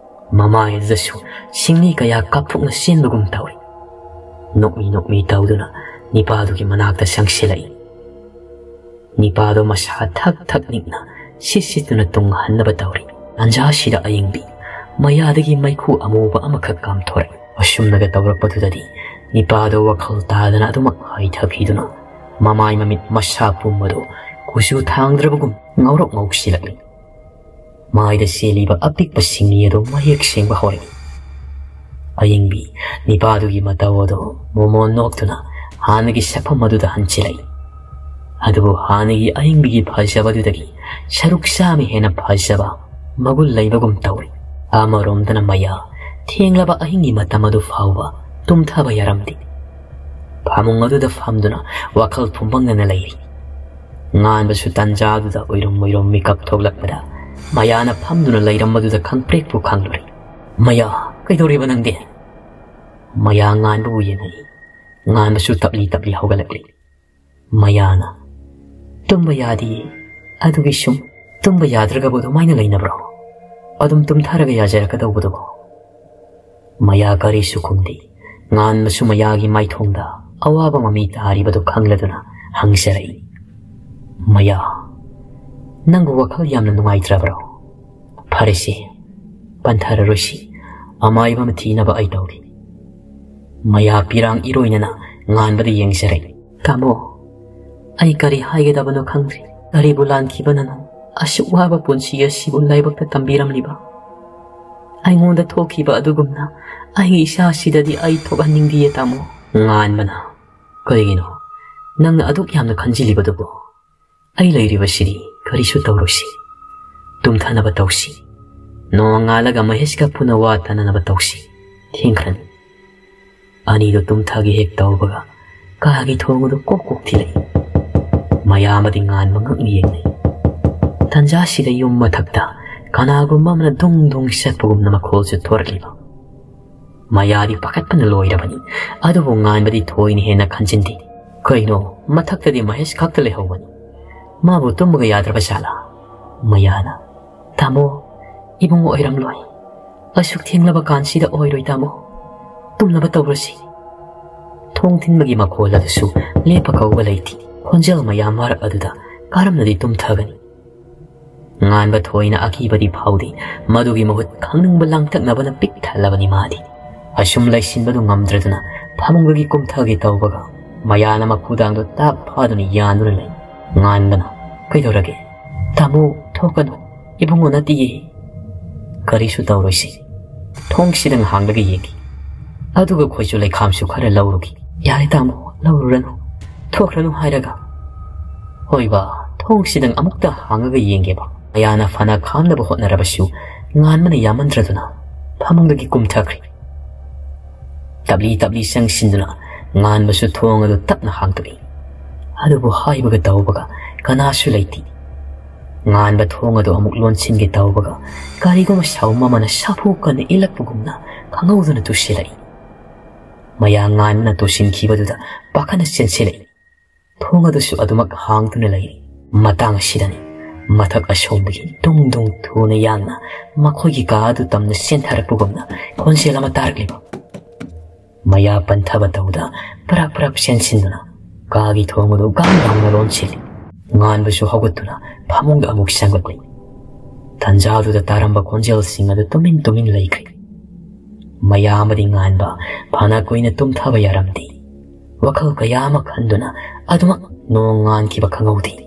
ꯃꯃꯥꯏ ꯑꯗꯨꯗꯁꯨ ꯁꯤꯡꯂꯤ ꯀꯌꯥ ꯀꯥꯞꯊꯣꯛꯅ ꯆꯦꯟꯕꯒꯨꯝ ꯇꯧꯔꯤ꯫ ꯅꯣꯛꯃꯤ ꯅꯣꯛꯃꯤ ꯇꯧꯗꯨꯅ ꯅꯤꯄꯥꯗꯨꯒꯤ ꯃꯅꯥꯛꯇ ꯆꯪꯁꯤꯜꯂꯛꯏ꯫ ꯅꯤꯄꯥꯗꯣ ꯃꯁꯥ ꯊꯛ ꯊꯛ ꯅꯤꯛꯅ ꯁꯤꯠ ꯁꯤꯠꯇꯨꯅ ꯇꯨꯡ ꯍꯟꯅꯕ ꯇꯧꯔꯤ꯫ ꯇꯥꯟꯖꯥꯁꯤꯗ ꯑꯏꯪꯕꯤ ꯃꯌꯥꯗꯒꯤ ꯃꯩꯈꯨ ꯑꯃꯨꯕ ꯑꯃꯈꯛ ꯀꯥꯝꯊꯣꯔꯛꯏ꯫ ꯑꯁꯨꯝꯅꯒ ꯇꯧꯔꯛꯄꯗꯨꯗꯗꯤ ꯅꯤꯄꯥꯗꯣ ꯋꯥꯈꯜ ꯇꯥꯗꯅ ꯑꯗꯨꯃꯛ ꯍꯥꯏꯊꯈꯤꯗꯨꯅ ꯃꯃꯥꯏ ꯃꯃꯤꯠ ꯃꯁꯥ ꯄꯨꯝꯕꯗꯣ ꯀꯨꯆꯨ ꯊꯥꯡꯗ꯭ꯔꯕꯒꯨꯝ ꯉꯧꯔꯣꯛ ꯉꯧꯁꯤꯜꯂꯛꯂꯤ꯫ ꯃꯥꯏꯗ ꯆꯦꯜꯂꯤꯕ ꯑꯄꯤꯛꯄ ꯁꯤꯡꯂꯤ ꯑꯗꯨ ꯃꯌꯦꯛ ꯁꯦꯡꯕ ꯍꯧꯔꯛꯏ꯫ ꯑꯏꯪꯕꯤ ꯅꯤꯄꯥꯗꯨꯒꯤ ꯃꯇꯧ ꯑꯗꯨ ꯃꯣꯃꯣꯟ ꯅꯣꯛꯇꯨꯅ ꯍꯥꯟꯅꯒꯤ ꯁꯛꯐꯝ ꯑꯗꯨꯗ ꯍꯟꯖꯤꯜꯂꯛꯏ꯫ ꯑꯗꯨꯕꯨ ꯍꯥꯟꯅꯒꯤ ꯑꯏꯪꯕꯤꯒꯤ ꯐꯖꯕꯗꯨꯗꯒꯤ ꯁꯔꯨꯛ ꯆꯥꯝꯃ ꯍꯦꯟꯅ ꯐꯖꯕ ꯃꯒꯨꯟ ꯂꯩꯕꯒꯨꯝ ꯇꯧꯔꯤ꯫ ꯑꯃꯔꯣꯝꯗꯅ ꯃꯌꯥ ꯊꯦꯡꯂꯕ ꯑꯍꯤꯡꯒꯤ ꯃꯇꯝ ꯑꯗꯨ ꯐꯥꯎꯕ ꯇꯨꯝꯊꯕ ꯌꯥꯔꯝꯗꯦ꯫ ꯐꯃꯨꯡ ꯑꯗꯨꯗ ꯐꯝꯗꯨꯅ ꯋꯥꯈꯜ ꯐꯨꯝꯕꯪꯅꯅ ꯂꯩꯔꯤ꯫ ꯉꯥꯟꯕꯁꯨ ꯇꯟꯖꯥꯗꯨꯗ ꯎꯏꯔꯨꯝ ꯎꯏꯔꯨꯝ ꯃꯤꯀꯞ ꯊꯣꯛꯂꯛꯄꯗ ꯃꯌꯥꯅ ꯐꯝꯗꯨꯅ ꯂꯩꯔꯝꯕꯗꯨꯗ ꯈꯪꯄ꯭ꯔꯦꯛꯄꯨ ꯈꯪꯂꯨꯔꯦ꯫ "ꯃꯌꯥ, ꯀꯩꯗꯧꯔꯤꯕ ꯅꯪꯗꯤ?" ꯃꯌꯥ ꯉꯥꯟꯕꯕꯨ ꯌꯦꯡꯉꯛꯏ꯫ ꯉꯥꯟꯕꯁꯨ ꯇꯞꯂꯤ ꯇꯞꯂꯤ ꯍꯧꯒꯠꯂꯛꯂꯤ꯫ ꯃꯌꯥꯅ, "ꯇꯨꯝꯕ ꯌꯥꯗꯤꯌꯦ꯫ ꯑꯗꯨꯒꯤ ꯁꯨꯝ ꯇꯨꯝꯕ ꯌꯥꯗ꯭ꯔꯒꯕꯨ ꯑꯗꯨꯃꯥꯏꯅ ꯂꯩꯅꯕ꯭ꯔꯣ? ꯑꯗꯨꯝ ꯇꯨꯝꯊꯔꯒ ꯌꯥꯖꯔꯛꯀꯗꯧꯕꯗꯨꯕꯨ?" ꯃꯌꯥ ꯀꯔꯤꯁꯨ ꯈꯨꯝꯗꯦ꯫ ꯉꯥꯟꯕꯁꯨ ꯃꯌꯥꯒꯤ ꯃꯥꯏꯊꯣꯡꯗ ꯑꯋꯥꯕ ꯃꯃꯤ ꯇꯥꯔꯤꯕꯗꯨ ꯈꯪꯂꯗꯨꯅ ꯍꯪꯖꯔꯛꯏ, "ꯃꯌꯥ, ꯅꯪꯕꯨ ꯋꯥꯈꯜ ꯌꯥꯝꯅ ꯅꯨꯡꯉꯥꯏꯇ꯭ꯔꯕ꯭ꯔꯣ? ꯐꯔꯦꯁꯦ, ꯄꯟꯊꯔꯔꯣꯏꯁꯤ꯫ ꯑꯃꯥꯏꯕ ꯑꯃ ꯊꯤꯅꯕ ꯑꯩ ꯇꯧꯒꯦ꯫" ꯃꯌꯥ ꯄꯤꯔꯥꯡ ꯏꯔꯣꯏꯅꯅ ꯉꯥꯟꯕꯗ ꯌꯦꯡꯖꯔꯦ꯫ "ꯇꯥꯃꯣ, ꯑꯩ ꯀꯔꯤ ꯍꯥꯏꯒꯗꯕꯅꯣ ꯈꯪꯗ꯭ꯔꯦ꯫ ꯀꯔꯤꯕꯨ ꯂꯥꯟꯈꯤꯕꯅꯅꯣ ꯑꯁꯨꯛ ꯋꯥꯕ ꯄꯨꯟꯁꯤ ꯑꯁꯤꯕꯨ ꯂꯥꯏꯕꯛꯇ ꯇꯝꯕꯤꯔꯝꯂꯤꯕ? ꯑꯩꯉꯣꯟꯗ ꯊꯣꯛꯈꯤꯕ ꯑꯗꯨꯒꯨꯝꯅ ꯑꯩꯒꯤ ꯏꯆꯥꯁꯤꯗꯗꯤ ꯑꯩ ꯊꯣꯛꯍꯟꯅꯤꯡꯗꯤꯌꯦ, ꯇꯥꯃꯣ꯫" ꯉꯥꯟꯕꯅ, "ꯀꯔꯤꯒꯤꯅꯣ ꯅꯪꯅ ꯑꯗꯨꯛ ꯌꯥꯝꯅ ꯈꯟꯖꯤꯜꯂꯤꯕꯗꯨꯕꯨ? ꯑꯩ ꯂꯩꯔꯤꯕꯁꯤꯗꯤ ꯀꯔꯤꯁꯨ ꯇꯧꯔꯣꯏꯁꯤ꯫ ꯇꯨꯝꯊꯅꯕ ꯇꯧꯁꯤ꯫ ꯅꯣꯡꯉꯥꯜꯂꯒ ꯃꯍꯦꯁꯀ ꯄꯨꯟꯅ ꯋꯥ ꯇꯥꯅꯅꯕ ꯇꯧꯁꯤ꯫ ꯊꯦꯡꯈ꯭ꯔꯅꯤ꯫" ꯑꯅꯤꯗꯨ ꯇꯨꯝꯊꯒꯦ ꯍꯦꯛ ꯇꯧꯕꯒ ꯀꯥꯒꯤ ꯊꯣꯡ ꯑꯗꯨ ꯀꯣꯛ ꯀꯣꯛ ꯊꯤꯜꯂꯛꯏ꯫ ꯃꯌꯥꯝ ꯑꯃꯗꯤ ꯉꯥꯟꯕ ꯉꯛꯅ ꯌꯦꯡꯅꯩ꯫ ꯇꯟꯖꯥꯁꯤꯗ ꯌꯨꯝ ꯃꯊꯛꯇ ꯀꯅꯥꯒꯨꯝꯕ ꯑꯃꯅ ꯗꯨꯡ ꯗꯨꯡ ꯆꯠꯄꯒꯨꯝꯅ ꯃꯈꯣꯜꯁꯨ ꯊꯣꯔꯛꯂꯤꯕ꯫ ꯃꯌꯥꯗꯤ ꯄꯥꯈꯠꯄꯅ ꯂꯣꯏꯔꯕꯅꯤ, ꯑꯗꯨꯕꯨ ꯉꯥꯟꯕꯗꯤ ꯊꯣꯏꯅ ꯍꯦꯟꯅ ꯈꯟꯖꯤꯟꯗꯦ꯫ ꯀꯩꯅꯣ, ꯃꯊꯛꯇꯗꯤ ꯃꯍꯦꯁ ꯈꯛꯇ ꯂꯩꯍꯧꯕꯅꯤ꯫ ꯃꯥꯕꯨ ꯇꯨꯝꯕꯒ ꯌꯥꯗ꯭ꯔꯕ ꯖꯥꯠꯂꯥ? ꯃꯌꯥꯅ, "ꯇꯥꯃꯣ, ꯏꯕꯨꯡꯉꯣ ꯑꯣꯏꯔꯝꯂꯣꯏ꯫ ꯑꯁꯨꯛ ꯊꯦꯡꯂꯕ ꯀꯥꯟꯁꯤꯗ ꯑꯣꯏꯔꯣꯏ, ꯇꯥꯃꯣ꯫ ꯇꯨꯝꯅꯕ ꯇꯧꯔꯁꯤ꯫" ꯊꯣꯡ ꯊꯤꯟꯕꯒꯤ ꯃꯈꯣꯜ ꯑꯗꯨꯁꯨ ꯂꯦꯞꯄ ꯀꯧꯕ ꯂꯩꯇꯦ꯫ ꯈꯣꯟꯖꯦꯜ ꯃꯌꯥꯝ ꯃꯔꯛ ꯑꯗꯨꯗ ꯀꯔꯝꯅꯗꯤ ꯇꯨꯝꯊꯒꯅꯤ? ꯉꯥꯟꯕ ꯊꯣꯏꯅ ꯑꯀꯤꯕꯗꯤ ꯐꯥꯎꯗꯦ꯫ ꯃꯗꯨꯒꯤ ꯃꯍꯨꯠ ꯈꯪꯅꯤꯡꯕ ꯂꯥꯡꯇꯛꯅꯕꯅ ꯄꯤꯛ ꯊꯜꯂꯕꯅꯤ ꯃꯥꯗꯤ꯫ ꯑꯁꯨꯝ ꯂꯩꯁꯤꯟꯕꯗꯨ ꯉꯝꯗ꯭ꯔꯗꯨꯅ ꯐꯃꯨꯡꯗꯒꯤ ꯀꯨꯝꯊꯒꯦ ꯇꯧꯕꯒ ꯃꯌꯥꯅ ꯃꯈꯨꯗꯥꯡꯗꯣ ꯇꯥꯞ ꯐꯥꯗꯨꯅ ꯌꯥꯟꯗꯨꯅ ꯂꯩ꯫ ꯉꯥꯟꯕꯅ, "ꯀꯩꯗꯧꯔꯒꯦ? ꯇꯥꯃꯣ, ꯊꯣꯛꯀꯅꯨ꯫ ꯏꯕꯨꯡꯉꯣ ꯅꯠꯇꯤꯌꯦ꯫ ꯀꯔꯤꯁꯨ ꯇꯧꯔꯣꯏꯁꯤ꯫ ꯊꯣꯡꯁꯤꯗꯪ ꯍꯥꯡꯂꯒ ꯌꯦꯡꯒꯦ꯫ ꯑꯗꯨꯒ ꯈꯣꯏꯆꯨ ꯂꯩꯈꯥꯝꯁꯨ ꯈꯔ ꯂꯧꯔꯨꯒꯦ꯫" "ꯌꯥꯔꯦ ꯇꯥꯃꯣ, ꯂꯧꯔꯨꯔꯅꯨ꯫ ꯊꯣꯛꯈ꯭ꯔꯅꯨ ꯍꯥꯏꯔꯒ꯫" "ꯍꯣꯏꯕ, ꯊꯣꯡꯁꯤꯗꯪ ꯑꯃꯨꯛꯇ ꯍꯥꯡꯉꯒ ꯌꯦꯡꯒꯦꯕ꯫" ꯃꯌꯥꯅ ꯐꯅ ꯈꯥꯝꯅꯕ ꯍꯣꯠꯅꯔꯕꯁꯨ ꯉꯥꯟꯕꯅ ꯌꯥꯝꯃꯟꯗ꯭ꯔꯗꯨꯅ ꯐꯃꯨꯡꯗꯒꯤ ꯀꯨꯝꯊꯈ꯭ꯔꯦ꯫ ꯇꯞꯂꯤ ꯇꯞꯂꯤ ꯆꯪꯁꯤꯟꯗꯨꯅ ꯉꯥꯟꯕꯁꯨ ꯊꯣꯡ ꯑꯗꯨ ꯇꯞꯅ ꯍꯥꯡꯗꯣꯛꯏ꯫ ꯑꯗꯨꯕꯨ ꯍꯥꯏꯕꯒ ꯇꯧꯕꯒ ꯀꯅꯥꯁꯨ ꯂꯩꯇꯦ꯫ ꯉꯥꯟꯕ ꯊꯣꯡ ꯑꯗꯨ ꯑꯃꯨꯛ ꯂꯣꯟꯁꯤꯟꯒꯦ ꯇꯧꯕꯒ ꯀꯔꯤꯒꯨꯝꯕ ꯁꯥꯎꯝ ꯑꯃꯅ ꯁꯥꯐꯨ ꯀꯟꯅ ꯏꯜꯂꯛꯄꯒꯨꯝꯅ ꯈꯪꯍꯧꯗꯅ ꯇꯨꯁꯤꯜꯂꯛꯏ꯫ ꯃꯌꯥ ꯉꯥꯟꯕꯅ ꯇꯨꯁꯤꯟꯈꯤꯕꯗꯨꯗ ꯄꯥꯈꯠꯅ ꯆꯦꯟꯁꯤꯜꯂꯛꯏ꯫ ꯊꯣꯡ ꯑꯗꯨꯁꯨ ꯑꯗꯨꯃꯛ ꯍꯥꯡꯗꯨꯅ ꯂꯩꯔꯤ꯫ ꯃꯇꯥꯡ ꯑꯁꯤꯗꯅꯤ ꯃꯊꯛ ꯑꯁꯣꯝꯗꯒꯤ ꯗꯨꯡ ꯗꯨꯡ ꯊꯨꯅ ꯌꯥꯡꯅ ꯃꯈꯣꯏꯒꯤ ꯀꯥ ꯑꯗꯨ ꯇꯝꯅ ꯆꯦꯟꯊꯔꯛꯄꯒꯨꯝꯅ ꯈꯣꯟꯖꯦꯜ ꯑꯃ ꯇꯥꯔꯛꯂꯤꯕ꯫ ꯃꯌꯥ ꯄꯟꯊꯕ ꯇꯧꯗ ꯄꯔꯞ ꯄꯔꯞ ꯆꯦꯟꯁꯤꯟꯗꯨꯅ ꯀꯥꯒꯤ ꯊꯣꯡ ꯑꯗꯨ ꯒꯥꯡ ꯒꯥꯡꯅ ꯂꯣꯟꯁꯤꯜꯂꯤ꯫ ꯉꯥꯟꯕꯁꯨ ꯍꯧꯒꯠꯇꯨꯅ ꯐꯃꯨꯡꯗ ꯑꯃꯨꯛ ꯆꯪꯂꯛꯂꯤ꯫ ꯇꯟꯖꯥꯗꯨꯗ ꯇꯥꯔꯝꯕ ꯈꯣꯟꯖꯦꯜꯁꯤꯡ ꯑꯗꯨ ꯇꯨꯃꯤꯟ ꯇꯨꯃꯤꯟ ꯂꯩꯈ꯭ꯔꯦ꯫ ꯃꯌꯥꯝ ꯑꯃꯗꯤ ꯉꯥꯟꯕ, ꯐꯅ ꯀꯨꯏꯅ ꯇꯨꯝꯊꯕ ꯌꯥꯔꯝꯗꯦ꯫ ꯋꯥꯈꯜ ꯀꯌꯥ ꯑꯃ ꯈꯟꯗꯨꯅ ꯑꯗꯨꯃꯛ ꯅꯣꯡ ꯉꯥꯟꯈꯤꯕ ꯈꯪꯍꯧꯗꯦ꯫